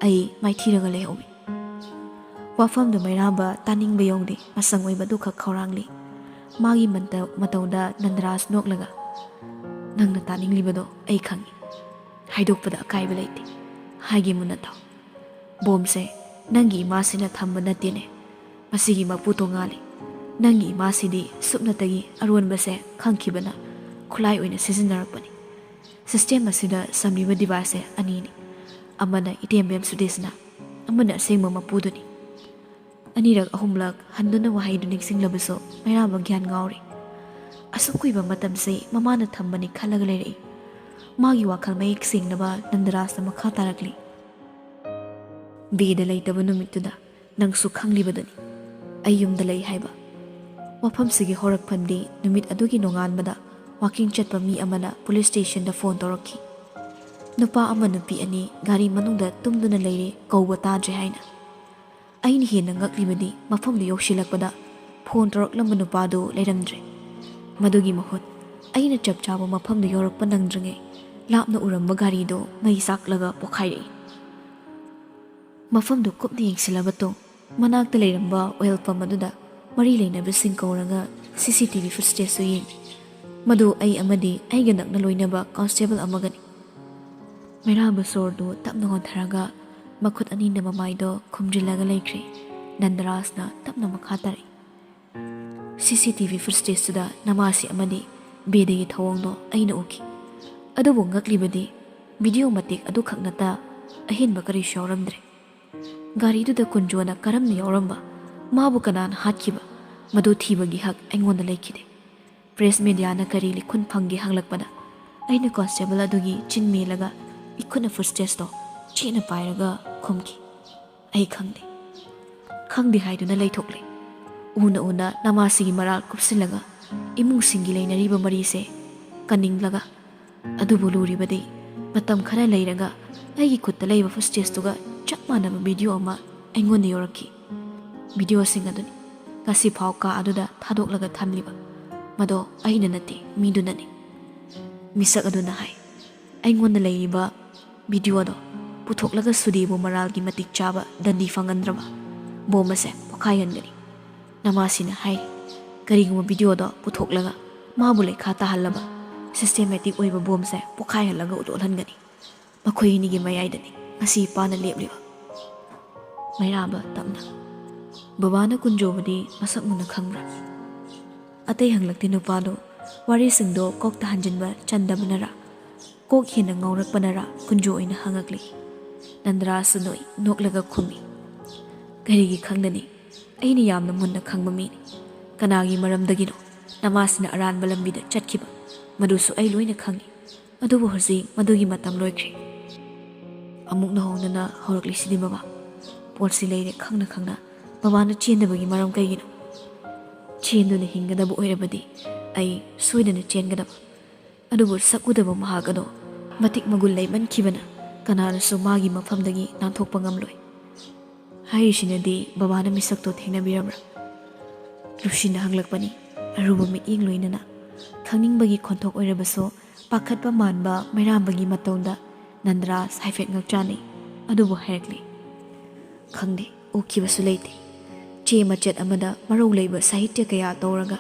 ꯑꯩ ꯃꯥꯏꯊꯤꯔꯒ ꯂꯩꯍꯧꯏ꯫ ꯋꯥꯐꯝꯗꯨ ꯃꯩꯔꯥꯕ ꯇꯥꯅꯤꯡꯕ ꯌꯧꯗꯦ꯫ ꯃꯁꯪ ꯑꯣꯏꯕꯗꯨꯈꯛ ꯈꯧꯔꯥꯡꯂꯤ꯫ ꯃꯥꯒꯤ ꯃꯇꯧ-, ꯃꯇꯧꯗ ꯅꯟꯗꯔꯥꯖ ꯅꯣꯛꯂꯒ, "ꯅꯪꯅ ꯇꯥꯅꯤꯡꯂꯤꯕꯗꯣ ꯑꯩ ꯈꯪꯏ꯫ ꯍꯥꯏꯗꯣꯛꯄꯗ ꯑꯀꯥꯏꯕ ꯂꯩꯇꯦ꯫ ꯍꯥꯏꯒꯦ ꯃꯨꯟꯅ ꯇꯥꯎ꯫ ꯕꯣꯝꯁꯦ ꯅꯪꯒꯤ ꯏꯃꯥꯁꯤꯅ ꯊꯝꯕ ꯅꯠꯇꯦꯅꯦ꯫ ꯃꯁꯤꯒꯤ ꯃꯄꯨ ꯇꯣꯉꯥꯜꯂꯤ꯫ ꯅꯪꯒꯤ ꯏꯃꯥꯁꯤꯗꯤ ꯁꯨꯞꯅꯇꯒꯤ ꯑꯔꯣꯟꯕꯁꯦ ꯈꯪꯈꯤꯕꯅ ꯈꯨꯠꯂꯥꯏ ꯑꯣꯏꯅ ꯁꯤꯖꯤꯟꯅꯔꯛꯄꯅꯤ꯫ ꯁꯤꯁꯇꯦꯝ ꯑꯁꯤꯗ ꯁꯝꯂꯤꯕ ꯗꯤꯚꯥꯏꯁꯁꯦ ꯑꯅꯤꯅꯤ꯫ ꯑꯃꯅ ꯏꯇꯦꯝꯕꯦꯝ ꯁꯨꯗꯦꯁꯅꯥ, ꯑꯃꯅ ꯑꯁꯦꯡꯕ ꯃꯄꯨꯗꯨꯅꯤ꯫" ꯑꯅꯤꯔꯛ ꯑꯍꯨꯝꯂꯛ ꯍꯟꯗꯨꯅ ꯋꯥꯍꯩꯗꯨ ꯅꯤꯡꯁꯤꯡꯂꯕꯁꯨ ꯃꯩꯔꯥꯕ ꯒ꯭ꯌꯥꯟ ꯉꯥꯎꯔꯤ꯫ ꯑꯁꯨꯛ ꯀꯨꯏꯕ ꯃꯇꯝꯁꯤ ꯃꯃꯥꯅ ꯊꯝꯕꯅꯤ ꯈꯜꯂꯒ ꯂꯩꯔꯛꯏ꯫ ꯃꯥꯒꯤ ꯋꯥꯈꯜ ꯃꯌꯦꯛ ꯁꯦꯡꯅꯕ ꯅꯟꯗꯔꯥꯖꯅ ꯃꯈꯥ ꯇꯥꯔꯛꯂꯤ꯫ "ꯕꯦꯗ ꯂꯩꯇꯕ ꯅꯨꯃꯤꯠꯇꯨꯗ ꯅꯪꯁꯨ ꯈꯪꯂꯤꯕꯗꯨꯅꯤ ꯑꯩ ꯌꯨꯝꯗ ꯂꯩ ꯍꯥꯏꯕ꯫ ꯋꯥꯐꯝꯁꯤꯒꯤ ꯍꯧꯔꯛꯐꯝꯗꯤ ꯅꯨꯃꯤꯠ ꯑꯗꯨꯒꯤ ꯅꯣꯡꯉꯥꯟꯕꯗ ꯋꯥꯀꯤꯡ ꯆꯠꯄ ꯃꯤ ꯑꯃꯅ ꯄꯨꯂꯤꯁ ꯁ꯭ꯇꯦꯁꯟꯗ ꯐꯣꯟ ꯇꯧꯔꯛꯈꯤ꯫ ꯅꯨꯄꯥ ꯑꯃ ꯅꯨꯄꯤ ꯑꯅꯤ ꯒꯥꯔꯤ ꯃꯅꯨꯡꯗ ꯇꯨꯝꯗꯨꯅ ꯂꯩꯔꯦ, ꯀꯧꯕ ꯇꯥꯗ꯭ꯔꯦ ꯍꯥꯏꯅ꯫ ꯑꯩꯅ ꯍꯦꯟꯅ ꯉꯛꯂꯤꯕꯗꯤ ꯃꯐꯝꯗꯨ ꯌꯧꯁꯤꯜꯂꯛꯄꯗ ꯐꯣꯟ ꯇꯧꯔꯛꯂꯝꯕ ꯅꯨꯄꯥꯗꯨ ꯂꯩꯔꯝꯗ꯭ꯔꯦ꯫ ꯃꯗꯨꯒꯤ ꯃꯍꯨꯠ ꯑꯩꯅ ꯆꯞ ꯆꯥꯕ ꯃꯐꯝꯗꯨ ꯌꯧꯔꯛꯄ ꯅꯪꯗ꯭ꯔꯤꯉꯩ ꯂꯥꯞꯅ ꯎꯔꯝꯕ ꯒꯥꯔꯤꯗꯨ ꯃꯩ ꯆꯥꯛꯂꯒ ꯄꯣꯈꯥꯏꯔꯛꯏ꯫ ꯃꯐꯝꯗꯨ ꯀꯨꯞꯅ ꯌꯦꯡꯁꯤꯜꯂꯕ ꯇꯨꯡ ꯃꯅꯥꯛꯇ ꯂꯩꯔꯝꯕ ꯑꯣꯏꯜ ꯄꯝ ꯑꯗꯨꯗ ꯃꯔꯤ ꯂꯩꯅꯕꯁꯤꯡ ꯀꯧꯔꯒ ꯁꯤ ꯁꯤ ꯇꯤ ꯚꯤ ꯐꯨꯠꯁꯇꯦꯖꯇꯨ ꯌꯦꯡꯉꯤ꯫ ꯃꯗꯨ ꯑꯩ ꯑꯃꯗꯤ ꯑꯩꯒ ꯅꯛꯅ ꯂꯣꯏꯅꯕ ꯀꯣꯟꯁꯇꯦꯕꯜ ꯑꯃꯒꯅꯤ꯫ ꯃꯩꯔꯥꯕ ꯁꯣꯔꯗꯨ ꯇꯞꯅ ꯍꯣꯟꯊꯔꯒ ꯃꯈꯨꯠ ꯑꯅꯤꯅ ꯃꯃꯥꯏꯗꯣ ꯈꯨꯝꯖꯤꯜꯂꯒ ꯂꯩꯈ꯭ꯔꯦ꯫ ꯅꯟꯗꯔꯥꯖꯅ ꯇꯞꯅ ꯃꯈꯥ ꯇꯥꯔꯛꯏ, "ꯁꯤ ꯁꯤ ꯇꯤ ꯚꯤ ꯐꯨꯠꯁꯇꯦꯖꯇꯨꯗ ꯅꯃꯥꯁꯤ ꯑꯃꯗꯤ ꯕꯦꯗꯤꯒꯤ ꯊꯧꯑꯣꯡꯗꯣ ꯑꯩꯅ ꯎꯈꯤ꯫ ꯑꯗꯨꯕꯨ ꯉꯛꯂꯤꯕꯗꯤ ꯚꯤꯗꯤꯑꯣ ꯃꯇꯦꯛ ꯑꯗꯨꯈꯛ ꯅꯠꯇ ꯑꯍꯦꯟꯕ ꯀꯔꯤꯁꯨ ꯌꯥꯎꯔꯝꯗ꯭ꯔꯦ꯫ ꯒꯥꯔꯤꯗꯨꯗ ꯀꯨꯟꯖꯣꯅ ꯀꯔꯝꯅ ꯌꯥꯎꯔꯝꯕ, ꯃꯥꯕꯨ ꯀꯅꯥꯅ ꯍꯥꯠꯈꯤꯕ, ꯃꯗꯨ ꯊꯤꯕꯒꯤ ꯍꯛ ꯑꯩꯉꯣꯟꯗ ꯂꯩꯈꯤꯗꯦ꯫ ꯄ꯭ꯔꯦꯁ ꯃꯦꯗꯤꯌꯥꯅ ꯀꯔꯤ ꯂꯤꯈꯨꯟ ꯐꯪꯒꯦ ꯍꯪꯂꯛꯄꯗ ꯑꯩꯅ ꯀꯣꯟꯁꯇꯦꯕꯜ ꯑꯗꯨꯒꯤ ꯆꯤꯟ ꯃꯦꯜꯂꯒ ꯏꯈꯨꯠꯅ ꯐꯨꯠꯁꯇꯦꯖꯇꯣ ꯆꯦꯠꯅ ꯄꯥꯏꯔꯒ ꯈꯨꯝꯈꯤ, 'ꯑꯩ ꯈꯪꯗꯦ꯫ ꯈꯪꯗꯦ ꯍꯥꯏꯗꯨꯅ ꯂꯩꯊꯣꯛꯂꯦ꯫ ꯎꯅ ꯎꯅ ꯅꯃꯥꯁꯤꯒꯤ ꯃꯔꯥꯜ ꯀꯨꯞꯁꯤꯜꯂꯒ ꯏꯃꯨꯡꯁꯤꯡꯒꯤ ꯂꯩꯅꯔꯤꯕ ꯃꯔꯤꯁꯦ ꯀꯟꯅꯤꯡꯂꯒ, ꯑꯗꯨꯕꯨ ꯂꯨꯔꯤꯕꯗꯤ ꯃꯇꯝ ꯈꯔ ꯂꯩꯔꯒ ꯑꯩꯒꯤ ꯈꯨꯠꯇ ꯂꯩꯕ ꯐꯨꯠꯁꯇꯦꯖꯇꯨꯒ ꯆꯞ ꯃꯥꯟꯅꯕ ꯚꯤꯗꯤꯑꯣ ꯑꯃ ꯑꯩꯉꯣꯟꯗ ꯌꯧꯔꯛꯈꯤ꯫ ꯚꯤꯗꯤꯑꯣꯁꯤꯡ ꯑꯗꯨꯅꯤ ꯉꯁꯤ ꯐꯥꯎ ꯀꯥ ꯑꯗꯨꯗ ꯊꯥꯗꯣꯛꯂꯒ ꯊꯝꯂꯤꯕ꯫ ꯃꯗꯣ ꯑꯩꯅ ꯅꯠꯇꯦ, ꯃꯤꯗꯨꯅꯅꯤ.' ꯃꯤꯁꯛ ꯑꯗꯨꯅ ꯍꯥꯏ, "ꯑꯩꯉꯣꯟꯗ ꯂꯩꯔꯤꯕ ꯚꯤꯗꯤꯑꯣꯗꯣ ꯄꯨꯊꯣꯛꯂꯒ ꯁꯨꯗꯦꯕꯨ ꯃꯔꯥꯜꯒꯤ ꯃꯇꯤꯛ ꯆꯥꯕ ꯗꯟꯗꯤ ꯐꯪꯍꯟꯗ꯭ꯔꯕ ꯕꯣꯝ ꯑꯁꯦ ꯄꯣꯈꯥꯏꯍꯟꯒꯅꯤ꯫ ꯅꯃꯥꯁꯤꯅ ꯍꯥꯏꯔꯤ, ꯀꯔꯤꯒꯨꯝꯕ ꯚꯤꯗꯤꯑꯣꯗꯣ ꯄꯨꯊꯣꯛꯂꯒ ꯃꯥꯕꯨ ꯂꯩꯈꯥ ꯇꯥꯍꯜꯂꯕ ꯁꯤꯁꯇꯦꯃꯦꯇꯤꯛ ꯑꯣꯏꯕ ꯕꯣꯝꯁꯦ ꯄꯣꯈꯥꯏꯍꯜꯂꯒ ꯎꯠꯊꯣꯛꯍꯟꯒꯅꯤ꯫ ꯃꯈꯣꯏ ꯑꯅꯤꯒꯤ ꯃꯌꯥꯏꯗꯅꯤ ꯉꯁꯤ ꯏꯄꯥꯅ ꯂꯦꯞꯂꯤꯕ꯫" ꯃꯩꯔꯥꯕ ꯇꯞꯅ, "ꯕꯕꯥꯅ ꯀꯨꯟꯖꯣꯕꯨꯗꯤ ꯃꯁꯛ ꯃꯨꯟꯅ ꯈꯪꯕ꯭ꯔꯥ?" ꯑꯇꯩ ꯍꯪꯂꯛꯇꯦ ꯅꯨꯄꯥꯗꯣ꯫ ꯋꯥꯔꯤꯁꯤꯡꯗꯣ ꯀꯣꯛꯇ ꯍꯟꯖꯤꯟꯕ ꯆꯟꯗꯕꯅꯔꯥ, ꯀꯣꯛ ꯍꯦꯟꯅ ꯉꯥꯎꯔꯛꯄꯅꯔꯥ ꯀꯨꯟꯖꯣ ꯑꯣꯏꯅ ꯍꯪꯉꯛꯂꯤ꯫ ꯅꯟꯗ꯭ꯔꯥꯁꯨ ꯅꯣꯏ ꯅꯣꯛꯂꯒ ꯈꯨꯝꯃꯤ꯫ "ꯀꯔꯤꯒꯤ ꯈꯪꯒꯅꯤ? ꯑꯩꯅ ꯌꯥꯝꯅ ꯃꯨꯟꯅ ꯈꯪꯕ ꯃꯤꯅꯤ꯫ ꯀꯅꯥꯒꯤ ꯃꯔꯝꯗꯒꯤꯅꯣ ꯅꯃꯥꯁꯤꯅ ꯑꯔꯥꯟꯕ ꯂꯝꯕꯤꯗ ꯆꯠꯈꯤꯕ, ꯃꯗꯨꯁꯨ ꯑꯩ ꯂꯣꯏꯅ ꯈꯪꯏ꯫ ꯑꯗꯨꯕꯨ ꯍꯧꯖꯤꯛ ꯃꯗꯨꯒꯤ ꯃꯇꯝ ꯂꯣꯏꯈ꯭ꯔꯦ꯫" "ꯑꯃꯨꯛ ꯅꯧꯍꯧꯅꯅ ꯍꯧꯔꯛꯂꯤꯁꯤꯗꯤ ꯕꯕꯥ꯫ ꯄꯣꯠꯁꯤ ꯂꯩꯔꯦ ꯈꯪꯅ ꯈꯪꯅ ꯕꯕꯥꯅ ꯆꯦꯟꯗꯕꯒꯤ ꯃꯔꯝ ꯀꯩꯒꯤꯅꯣ?" ꯆꯦꯟꯗꯨꯅ ꯍꯤꯡꯒꯗꯕ ꯑꯣꯏꯔꯕꯗꯤ ꯑꯩ ꯁꯣꯏꯗꯅ ꯆꯦꯟꯒꯗꯕ꯫ ꯑꯗꯨꯕꯨ ꯁꯛ ꯎꯗꯕ ꯃꯍꯥꯛ ꯑꯗꯣ ꯃꯇꯤꯛ ꯃꯒꯨꯟ ꯂꯩꯃꯟꯈꯤꯕꯅ ꯀꯅꯥꯅꯁꯨ ꯃꯥꯒꯤ ꯃꯐꯝꯗꯒꯤ ꯅꯥꯟꯊꯣꯛꯄ ꯉꯝꯂꯣꯏ꯫ ꯍꯥꯏꯔꯤꯁꯤꯅꯗꯤ ꯕꯕꯥꯅ ꯃꯤꯁꯛꯇꯣ ꯊꯦꯡꯅꯕꯤꯔꯕ꯭ꯔꯥ? ꯂꯨꯁꯤꯅ ꯍꯪꯂꯛꯄꯅꯤ, ꯑꯔꯨꯕ ꯃꯤꯠꯌꯦꯡ ꯂꯣꯏꯅꯅ꯫ ꯈꯪꯅꯤꯡꯕꯒꯤ ꯈꯣꯟꯊꯣꯛ ꯑꯣꯏꯔꯕꯁꯨ ꯄꯥꯈꯠꯄ ꯃꯥꯟꯕ ꯃꯩꯔꯥꯝꯕꯒꯤ ꯃꯇꯧꯗ ꯅꯟꯗꯔꯥꯖ ꯍꯥꯏꯐꯦꯠ ꯉꯛꯆꯥꯅꯩ꯫ ꯑꯗꯨꯕꯨ ꯍꯥꯏꯔꯛꯂꯤ, "ꯈꯪꯗꯦ, ꯎꯈꯤꯕꯁꯨ ꯂꯩꯇꯦ꯫ ꯆꯦ ꯃꯆꯦꯠ ꯑꯃꯗ ꯃꯔꯧ ꯂꯩꯕ ꯁꯥꯍꯤꯇ꯭ꯌ ꯀꯌꯥ ꯇꯧꯔꯒ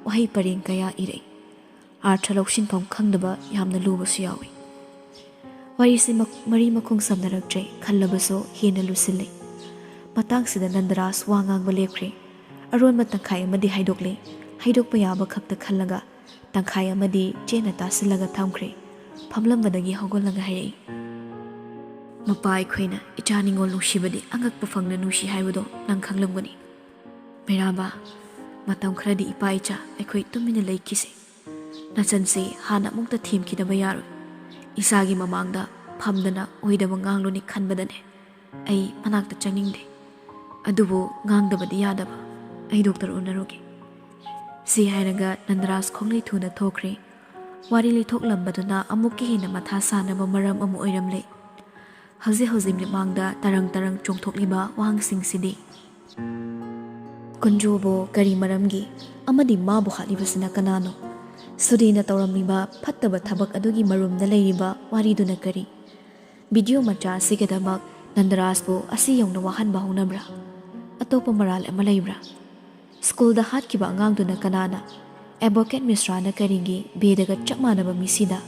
ꯋꯥꯍꯩ ꯄꯔꯦꯡ ꯀꯌꯥ ꯏꯔꯛꯏ꯫ ꯑꯥꯔꯊ ꯂꯧꯁꯤꯟꯐꯝ ꯈꯪꯗꯕ ꯌꯥꯝꯅ ꯂꯨꯕꯁꯨ ꯌꯥꯎꯏ꯫" ꯋꯥꯔꯤꯁꯤ ꯃꯛ-, ꯃꯔꯤ ꯃꯈꯣꯡ ꯁꯝꯅꯔꯛꯇ꯭ꯔꯦ ꯈꯜꯂꯕꯁꯨ ꯍꯦꯟꯅ ꯂꯨꯁꯤꯜꯂꯤ꯫ ꯃꯇꯥꯡꯁꯤꯗ ꯅꯟꯗꯔꯥꯖ ꯋꯥ ꯉꯥꯡꯕ ꯂꯦꯞꯈ꯭ꯔꯦ꯫ ꯑꯔꯣꯟꯕ ꯇꯪꯈꯥꯏ ꯑꯃꯗꯤ ꯍꯥꯏꯗꯣꯛꯂꯦ꯫ ꯍꯥꯏꯗꯣꯛꯄ ꯌꯥꯕ ꯈꯛꯇ ꯈꯜꯂꯒ ꯇꯪꯈꯥꯏ ꯑꯃꯗꯤ ꯆꯦꯅ ꯇꯥꯁꯤꯜꯂꯒ ꯊꯝꯈ꯭ꯔꯦ꯫ ꯐꯝꯂꯝꯕꯗꯒꯤ ꯍꯧꯒꯠꯂꯒ ꯍꯥꯏꯔꯛꯏ, "ꯃꯄꯥ ꯑꯩꯈꯣꯏꯅ ꯏꯆꯥ ꯅꯤꯉꯣꯜ ꯅꯨꯡꯁꯤꯕꯗꯤ ꯑꯉꯛꯄ ꯐꯪꯅ ꯅꯨꯡꯁꯤ ꯍꯥꯏꯕꯗꯣ ꯅꯪ ꯈꯪꯂꯝꯒꯅꯤ꯫ ꯃꯩꯔꯥꯕ, ꯃꯇꯝ ꯈꯔꯗꯤ ꯏꯄꯥ ꯏꯆꯥ ꯑꯩꯈꯣꯏ ꯇꯨꯃꯤꯟꯅ ꯂꯩꯈꯤꯁꯦ꯫ ꯅꯆꯟꯁꯦ ꯍꯥꯟꯅ ꯑꯃꯨꯛꯇ ꯊꯦꯝꯈꯤꯗꯕ ꯌꯥꯔꯣꯏ꯫ ꯏꯆꯥꯒꯤ ꯃꯃꯥꯡꯗ ꯐꯝꯗꯅ ꯑꯣꯏꯗꯕ ꯉꯥꯡꯂꯨꯅꯤ ꯈꯟꯕꯗꯅꯦ ꯑꯩ ꯃꯅꯥꯛꯇ ꯆꯪꯅꯤꯡꯗꯦ꯫ ꯑꯗꯨꯕꯨ ꯉꯥꯡꯗꯕꯗꯤ ꯌꯥꯗꯕ꯫ ꯑꯩ ꯗꯣꯛꯇꯔ ꯎꯅꯔꯨꯒꯦ꯫" ꯁꯤ ꯍꯥꯏꯔꯒ ꯅꯟꯗꯔꯥꯖ ꯈꯣꯡꯂꯩ ꯊꯨꯅ ꯊꯣꯛꯈ꯭ꯔꯦ꯫ ꯋꯥꯔꯤ ꯂꯤꯊꯣꯛꯂꯝꯕꯗꯨꯅ ꯑꯃꯨꯛꯀ ꯍꯦꯟꯅ ꯃꯊꯥ ꯁꯥꯅꯕ ꯃꯔꯝ ꯑꯃ ꯑꯣꯏꯔꯝꯂꯦ꯫ ꯍꯧꯖꯤꯛ ꯍꯧꯖꯤꯛ ꯃꯤꯠꯃꯥꯡꯗ ꯇꯔꯪ ꯇꯔꯪ ꯆꯣꯡꯊꯣꯛꯂꯤꯕ ꯋꯥꯍꯪꯁꯤꯡꯁꯤꯗꯤ, ꯀꯨꯟꯖꯣꯕꯨ ꯀꯔꯤ ꯃꯔꯝꯒꯤ ꯑꯃꯗꯤ ꯃꯥꯕꯨ ꯍꯥꯠꯂꯤꯕꯁꯤꯅ ꯀꯅꯥꯅꯣ? ꯁꯨꯗꯦꯅ ꯇꯧꯔꯝꯂꯤꯕ ꯐꯠꯇꯕ ꯊꯕꯛ ꯑꯗꯨꯒꯤ ꯃꯔꯨꯝꯗ ꯂꯩꯔꯤꯕ ꯋꯥꯔꯤꯗꯨꯅ ꯀꯔꯤ? ꯚꯤꯗꯤꯑꯣ ꯃꯆꯥ ꯑꯁꯤꯒꯤꯗꯃꯛ ꯅꯟꯗꯔꯥꯖꯄꯨ ꯑꯁꯤ ꯌꯧꯅ ꯋꯥꯍꯟꯕ ꯍꯧꯅꯕ꯭ꯔꯥ? ꯑꯇꯣꯞꯄ ꯃꯔꯥꯜ ꯑꯃ ꯂꯩꯕ꯭ꯔꯥ? ꯁ꯭ꯀꯨꯜꯗ ꯍꯥꯠꯈꯤꯕ ꯑꯉꯥꯡꯗꯨꯅ ꯀꯅꯥꯅ? ꯑꯦꯗꯚꯣꯀꯦꯠ ꯃꯤꯁ꯭ꯔꯥꯅ ꯀꯔꯤꯒꯤ ꯕꯦꯗꯒ ꯆꯞ ꯃꯥꯟꯅꯕ ꯃꯤꯁꯤꯗ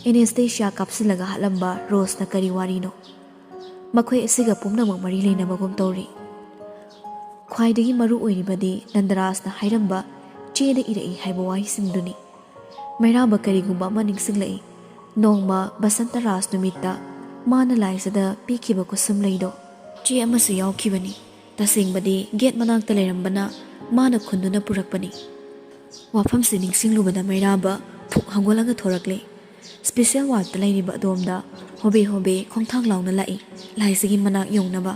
ꯑꯦꯅꯦꯁꯊꯦꯁꯤꯌꯥ ꯀꯥꯞꯁꯤꯜꯂꯒ ꯍꯥꯠꯂꯝꯕ ꯔꯣꯁꯅ ꯀꯔꯤ ꯋꯥꯔꯤꯅꯣ? ꯃꯈꯣꯏ ꯑꯁꯤꯒ ꯄꯨꯝꯅꯃꯛ ꯃꯔꯤ ꯂꯩꯅꯕꯒꯨꯝ ꯇꯧꯔꯤ꯫ ꯈ꯭ꯋꯥꯏꯗꯒꯤ ꯃꯔꯨ ꯑꯣꯏꯔꯤꯕꯗꯤ ꯅꯟꯗꯔꯥꯖꯅ ꯍꯥꯏꯔꯝꯕ ꯆꯦꯗ ꯏꯔꯛꯏ ꯍꯥꯏꯕ ꯋꯥꯍꯩꯁꯤꯡꯗꯨꯅꯤ꯫ ꯃꯩꯔꯥꯕ ꯀꯔꯤꯒꯨꯝꯕ ꯑꯃ ꯅꯤꯡꯁꯤꯡꯂꯛꯏ꯫ ꯅꯣꯡꯃ ꯕꯁꯟꯇ ꯔꯥꯖ ꯅꯨꯃꯤꯠꯇ ꯃꯥꯅ ꯂꯥꯏꯖꯗ ꯄꯤꯈꯤꯕ ꯈꯨꯠꯁꯨꯝ ꯂꯩꯗꯣ ꯆꯦ ꯑꯃꯁꯨ ꯌꯥꯎꯈꯤꯕꯅꯤ꯫ ꯇꯁꯦꯡꯕꯗꯤ ꯒꯦꯠ ꯃꯅꯥꯛꯇ ꯂꯩꯔꯝꯕꯅ ꯃꯥꯅ ꯈꯨꯟꯗꯨꯅ ꯄꯨꯔꯛꯄꯅꯤ꯫ ꯋꯥꯐꯝꯁꯤ ꯅꯤꯡꯁꯤꯡꯂꯨꯕꯗ ꯃꯩꯔꯥꯕ ꯐꯨꯛ ꯍꯧꯒꯠꯂꯒ ꯊꯣꯔꯛꯂꯦ꯫ ꯁ꯭ꯄꯦꯁꯦꯜ ꯋꯥꯔꯗꯇ ꯂꯩꯔꯤꯕ ꯑꯗꯣꯝꯗ ꯍꯣꯕꯦ ꯍꯣꯕꯦ ꯈꯣꯡꯊꯥꯡ ꯂꯥꯎꯅ ꯂꯥꯛꯏ, ꯂꯥꯏꯖꯒꯤ ꯃꯅꯥꯛ ꯌꯧꯅꯕ꯫